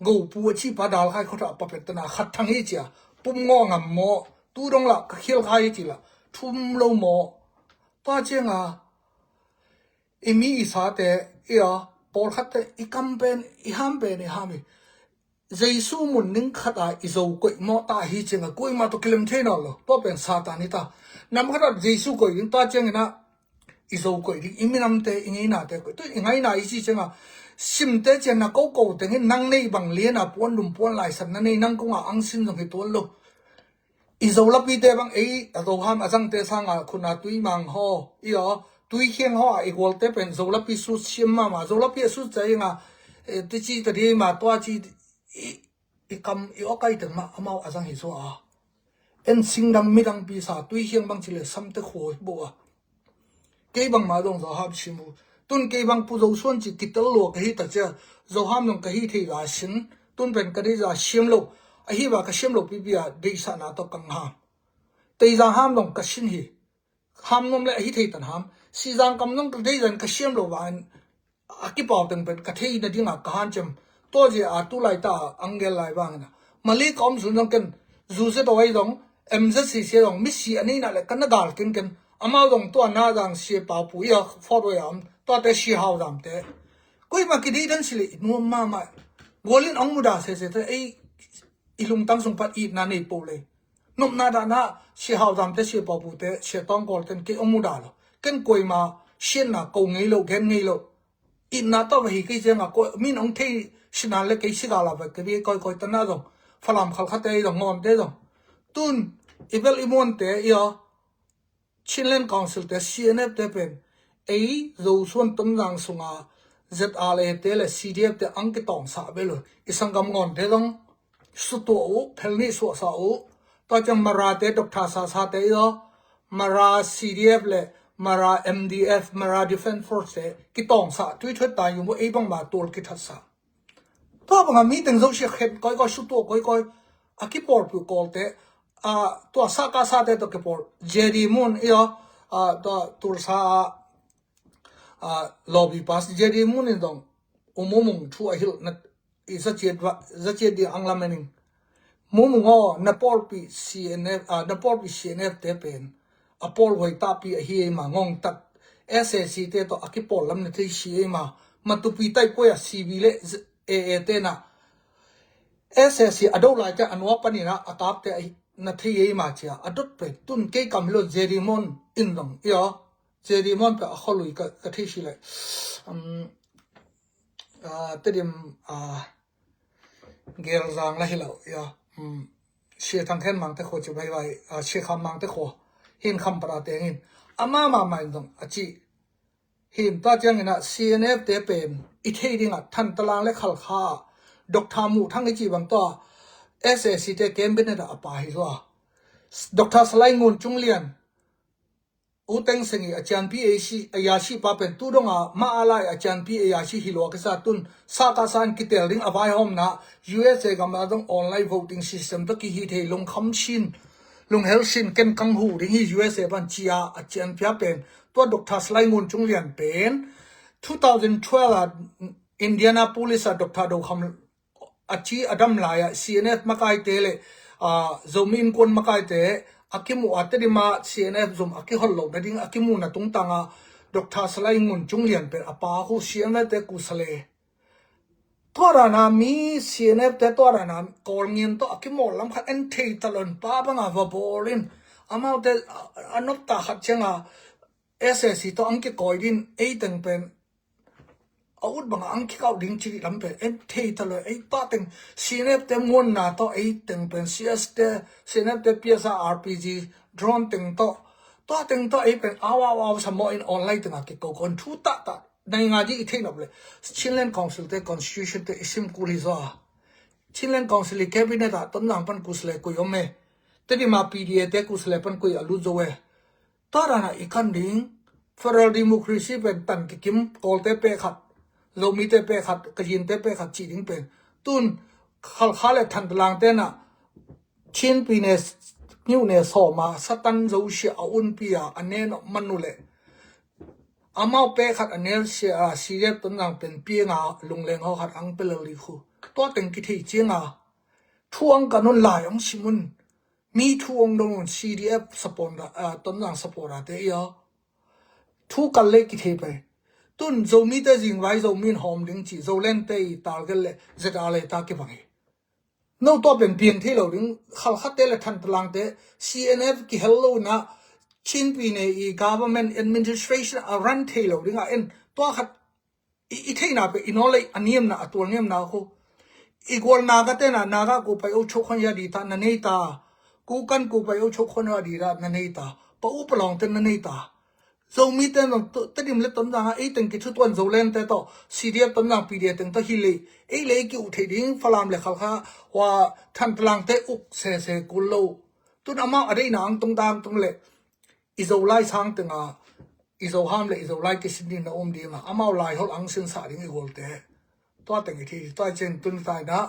gopu a cipa dal khai khawtha a papet tana khat thang hi cia pum ngaw ngam maw tu dong lah ka khial khai hi ci lah thum lo maw. Tua cianga i mi i sate ia pawlkhatte i kam pen i ham pen i ham hi. Jesu mun ning khata i zo koih mawh ta hi cianga kuima tawh kilem thei nawn lo tua pen Satan hi ta. Nam khata Jesu koih ding tua ciangina i zo koih ding i minamte i ngeinate koih tu i ngaina i ci cianga simte cian na koko tengin nang nei bang liana puan lum puan laisan na nei nang konga ang sin zong hi tuan lo. I Zolapite bang ei a Zoham a zangte sanga khuna Tuimang haw i aw Tuikhiang haw a i gualte pen Zolapi sut siam mama Zolapi a sut cainga tici ta dima tua ci i kam i awkai teng mah amau a zang hi zaw a en singdang midangpi sa Tuikhiang bang ci le samte khua hi bo a. Kei bangmah dong Zoham sim uh tun kei bang pu Zosuan ci kitel lua ka hi ta cia Zoham dong ka hi thei la sin tun pen ka deih za siam lo ahi ba ka siam lo pipi a deihsahna tawh kang ham. Teizang ham dong ka sin hi. Ham nuam le ahi thei tan ham sizang kam dong ka deih zan ka siam lo ba a kipau teng pen ka thei na dinga ka hanciam. Tua zia a tu laita a ang gel lai bangina mali ka om zun dong ken zu zia tawh ai dong M Z C C dong misi a neina le ka na gal ken ken amau dong tua na dang sia pau pu ia fawt wai a om tuate sia hau damte. Kuima kidei dan si le i nuam mama gualin ang muda sese te ei i lungtang sung pat itna nei po le nopna dahna sia hau damte sia pau pute sia tawngkawl ten kei ang muda lo. Ken kuima sianna ko ngei lo gen ngei lo. Itna tawh va hi kei cianga min ong thei sinan le kei sigala va kei koi koi tana zong Falam khalkhate zong ngawnte zong tun i bel i muante i aw Chinland Council te C N F te pen ei Zosuan Tonzang sunga Z R A te le C D F te ang kitawngsa bel uh i sanggam ngawnte zong sutuah uh phelnih suahsa uh tua ciang Mara te Doctor Sasa te i aw Mara C D F le Mara M D F Mara Defense Force te kitawngsa tuithuat ta yum uh ei bangma tual kithatsa. Tua banga mi teng zo sia khen koikoi sutuah koikoi a kipawlpih kawlte tua saka sate tawh kipawl J D Mun i aw tua Tulsa a lobby pass J D Mun in dong umumung thu a hilh na i zaciat ding ang lamen in Mumung aw na pawlpih C N F a na pawlpih C N F te pen a pawl huai tahpi ahi ei ma ngongtat S A C te tawh a kipawl lam na thei si ei ma matupi taipoi a C B le A A te na S A C a do lai te a nua panina a kapte na thei ei ma cia a dot pe tun kei kam hilo J D Mon in dong i aw J D Mon pe a kholui ka thei si le Tedim Gelzang la hi lo ia Sia Thang Khen Mangte khua ci vaivai Sia Kham Mangte khua hin Kham Para tengin ama mama in dong a ci hin ta ciangin ah C N F te pen i thei dingah Thantalang le Khalkha ah Doctor Muh Thang i ci bang tawh S A C te cabinet ah a pa hi zaw a Doctor Salai Ngun Cung Lian U Thein Sein i a cianpi a yasi pa pen tu donga ma a lai a cianpi a yasi hi lua kisa tun saka san kitel ding a vaihawmna U S A gam a dong online voting system tawh kihi thei lungkham sin lunghel sin, ken kang huh ding hi U S A pan ci a, a cianpia pen tua Doctor Salai Ngun Cung Lian pen two thousand twelve a Indianapolis a Doctor Do Kham a ci a dam lai a C N F makaite le, aa, Zomi Innkuan makaite a kimuh a, Tedim a C N F zom a kihol loh nading a kimuhna tungtang a Doctor Salai Ngun Cung Lian pen a pa khu C N F te kusa le. Tua dan a mi C N F te tua dan a Kawl ngian tawh a kimawl lam khat en thei ta lo in, pa bang a va bawl in, amaute a, a nop ta khat ciang a S A C tawh ang kikawi din, ei teng pen a ut bang a ang kikau ding ci lam pen en thei ta lo. Ei pa teng C N F te muanna tawh, ei teng pen C S te, C N F te P S R, R P G, drone teng tawh, tua teng tawh ei pen au au au sa mawh in online teng a kiko kon thu ta ta. Nai nga di i thei nop le, Chinland Council te constitution te i sim kul hi zaw a, Chinland Council i cabinet a Tonzang pan kusa le kui om e, Tedim a P D A te kusa le pan kui a lut zo e. Tua dan a i kan ding, federal democracy pen tan kikim, Kawlte pek khat, Zomite pek khat, Kajinte pek khat ci ding pen, tun Khalkha le Thantlang te na Chin pi ne, ngiu ne sawm a Satan Zosia a unpi a, a nen manu le amau pek khat a nel sia a, C D F Tonzang pen piang a, lungleng haw khat ang pelal li khu. Tua teng kithei ciang a thu ang kan un, lai ang sim un. Mi thu ang dong un, C D F support a, a, Tonzang support a te i a. Thu kal le kithei pai. Tun Zomite zingvai Zomi in hawm ding ci, Zoland te i target le Z R le ta kibang hi. No tua pen piang thei lo ding, Khalkha te le Thantlang te C N F kihel lo na, Chin pi ne i government administration a run thei lo ding a en, tua khat i, i theihna pen i nawl le a niamna, a tual niamna khu. I gual Naga te na, Naga ku pai o chok khon ya di ta na nei ta, ku kan ku pai o chok khon ya di ta na nei ta, pa u pa long te na nei ta. Zomi te zong Tedim le Tonzang a ei teng kithutuan, Zoland te tawh, C D F Tonzang P D A teng tawh hi le, ei le ei ki uh thei ding, Falam le Khalkha, hua Thantlang te uk sese kul lo. Tun amau a deihna ang tung dang tung le, i Zolai sang teng a, i Zoham le i Zolai kisin ding na um ding a, amau lai hol ang sin sa ding i gual te. Tua teng i thi, tua i cin tun tai na.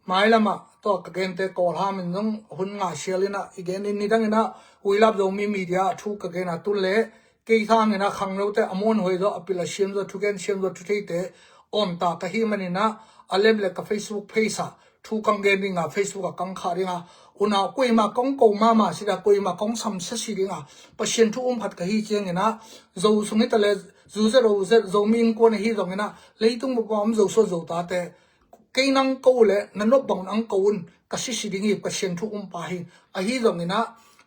Mailam a, tua ka gen te Kawlham in zong hun nga sial in a, i gen in nidang in a, We Love Zomi Media thu ka gen a tun le, kei sang in a khangno te a muan huai zaw, a pil a siam zaw, thugen siam zaw, thuthei te om ta ka hi man in a, a lem le ka Facebook page a, thu kang gen ding a, Facebook a kang kha ding a, unau kuima kong ko mama si da, kuima kong samsia si ding a, Pasian thu um khat ka hi ciang in a, Zo sung hi ta le, zu ze ro ze, Zomi Innkuan a hi zong in a, leitung bup a om Zo suan Zo ta te, kei nang ko le, na nop bang un ang ko un, ka sisi ding hi, Pasian thu um pa hi. Ahi zong in a,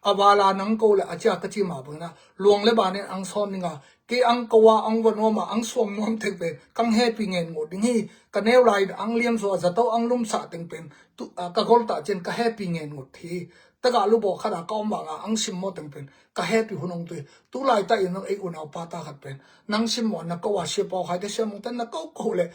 a val a nang ko le, a cia ka ci mah bang in a, luang le ban in ang sawn ding a, kei ang ko a, ang va nuam a, ang suam nuam tek pen, kang hepi ngen ngut ding hi. Ka neu lai ang liam suah, zato ang lumsah teng pen, tu, a, ka gol ta cian ka hepi ngen ngut hi. Taga lubawk khat a ka om bang a, ang sim maw teng pen, ka hepi hun ong tui. Tu lai ta in zong ei unau pa ta khat pen, nang sim maw, na ko a Sia Pau Khai te, Sia Mung te na ko ko le,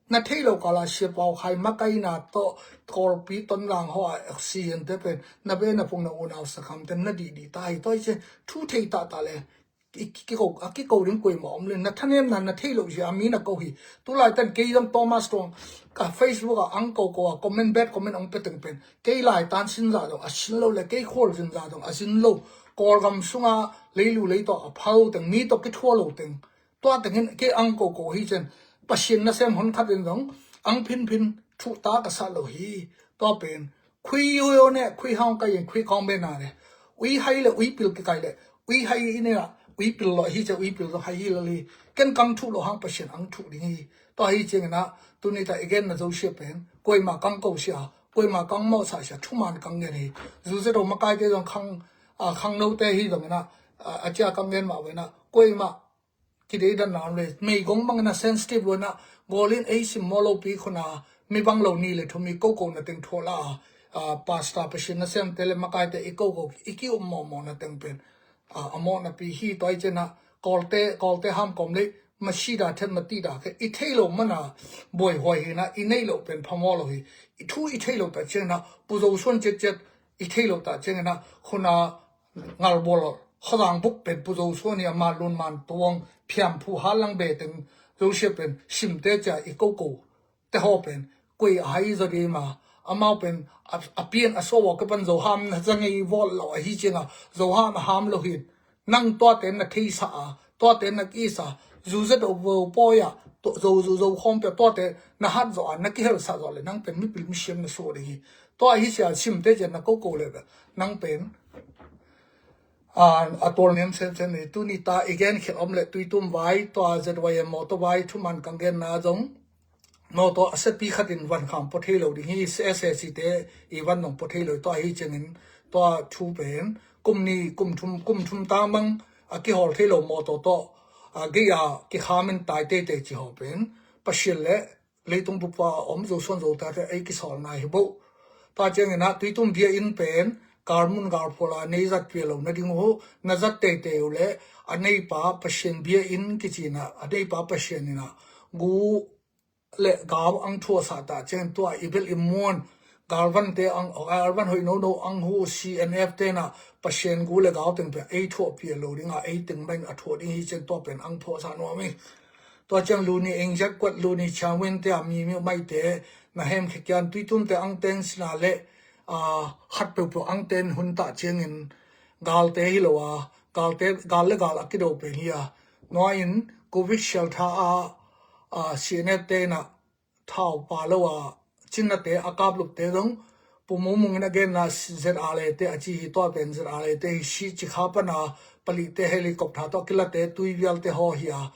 na thei lo kal a Sia Pau Khai makaina tawh, Kawlpi Tonzang haw a oxygen te pen, na be na phung na unau sakham te na dih dih ta hi. Tua hi cian, thu thei ta ta le, i ki, kiko, a kiko ding kuima om le, na thanemna na thei lo zia mi na ko hi. Tu lai tan kei zong Thomas Tuang, ka Facebook a ang ko ko a comment, bad comment ong pe teng pen, kei lai tan sin za dong a sin lo le, kei khual sin za dong a sin lo, Kawlgam sung a leilu lei tawh a phal teng, mi tawh kithua lo teng, tua teng in kei ang ko ko hi cian, Pasian nasem hon khat in zong ang phin phin thu ta ka sa lo hi. Tua pen, khui yo yo ne, khui hong ka yin, khui kong be na le, ui hai le ui pil kikai le, ui hai i ne a, ui pil lo hi cian, ui pil lo hai hi lo li. Ken kang thu lo hang Pasian ang thu ding hi. Tua hi ciang in a, tuni ta i gen na Zosia pen, kuima kang ko sia, kuima kang mawh sa sia, thuman kang gen hi. Zu ze ro makai te zong khang, a, khangno te hi zong in a, a, a cia kang gen mah ve in a, kuima kidei dan na le, meigong bang in a sensitive lo in a, gol in ei sim maw lo pi khun a, mi bang lo ni le thu mi ko ko na teng thu la, a, pastor Pasian nasem te le makai te i ko ko, i ki um maw maw na teng pen, a, a mawhna pi hi. Tua hi cian a, Kawlte, Kawlte ham kom le, ma si da then ma ti da khe, i thei lo man a, buai huai hi na, i nei lo pen pha maw lo hi. I thu i thei lo ta cian a, Pu Zo Suan ciat ciat, i thei lo ta ciang in a, khun a ngal bawl, Khawzang buk pen Pu Zo Suan hi a, man lun man tuang, phiam phu hal lang be teng, Zosia pen, sim te cia i ko ko, te haw pen, koi a hai zaw di ma, Amau pen a, a pian a suah a ka pan Zo ham na zang ei vawl lo ahi cianga, Zo ham a ham lo hin. Nang tuate na theisa a, tuate na kisa, zu zet o vo poya, to, zo zu zo khom pe tuate na hat zo a, na kihel sa zo le, nang pen mipil misiam na suah ding hi. Tua hi sia simte cian na ko ko le, nang pen a, a tual niam sen sen ni, tuni ta i gen khel om le Tuitum vai, tua Z Y M mawtaw vai, thuman kang gen na zong, mawtaw a sepi khatin van kham pua thei lo ding hi, S S C te i van nong pua thei lo, tua hi ciangin, tua thu pen, kum ni, kum thum, kum thum tang mang, a kihawl thei lo mawtaw tawh, a gei a kikham in tai teitei ci haw pen, Pasian le, leitung bupa a om Zosuan Zotate ei kisawl nai hi bo. Tua ciangin ah Tuitum bia in pen, galmun galphual a nei zat pia lo na ding uh, na zat teitei uh le, a neipa Pasian bia in kici na, a neipa Pasian in ah, gu le gau ang thuah sa ta ciangin tua i bel i muan, galvante ang, galvan hoih nono ang hu C N F te na, Pasian gu le gau teng pia ei thuah pia lo ding a, ei teng main a thuah ding hi ciang tua pen ang thuah sa nuam hi. Tua ciang luni engzak kuat luni changwin te a mi mi mai te na hem khe kian Tuitum te ang ten sina le, a, khat peuh peuh ang ten hun ta ciangin galte hi lo a, galte, gal le gal a kido peng hi a. Nua in Covid sial tha a, a, C N F te na thau pa lo a, cinnate a kaplupte dong, Pu Mung Mung in a genna Z R A te a ci hi tua pen Z R A te hi si ci kha pana, palite helicopter tawh kilate tui vialte haw hi a.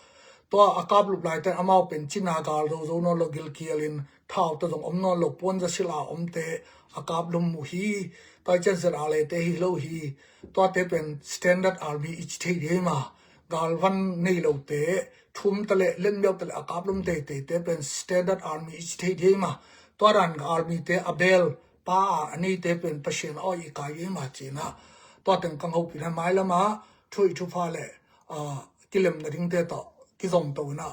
Tua a kaplup laite amau pen cina gal zo zo nawn lo gilkialin, thau ta zong om nawn lo puan za sila omte a kaplum uh hi. Tua i cian Z R A te hi lo hi. Tuate pen standard army i ci thei dei ma. Galvan nei lote, thum ta le, len miau ta le, a kaplum teitei te pen standard army i ci thei dei ma. Tua dan army te a bel, pa a, a nei te pen Pasian aw i kai dei ma cina. Tua teng kang hopin a mai lama, thui thupha le, a, kilem na ding te tawh, kizom to na.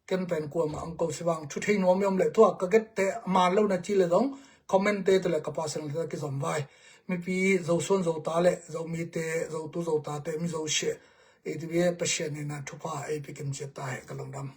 Ken pen kuama ang ko si vang, thu thei nuam i om le, tua ka get te, man lo na ci le zong, comment te ta le ka personal te kizom vai. Mipi Zosuan Zota le, Zomite, Zotu Zota te, mi Zo sia. Ei ti bia Pasian in a thupha ei pikim ciat ta he ka lungdam.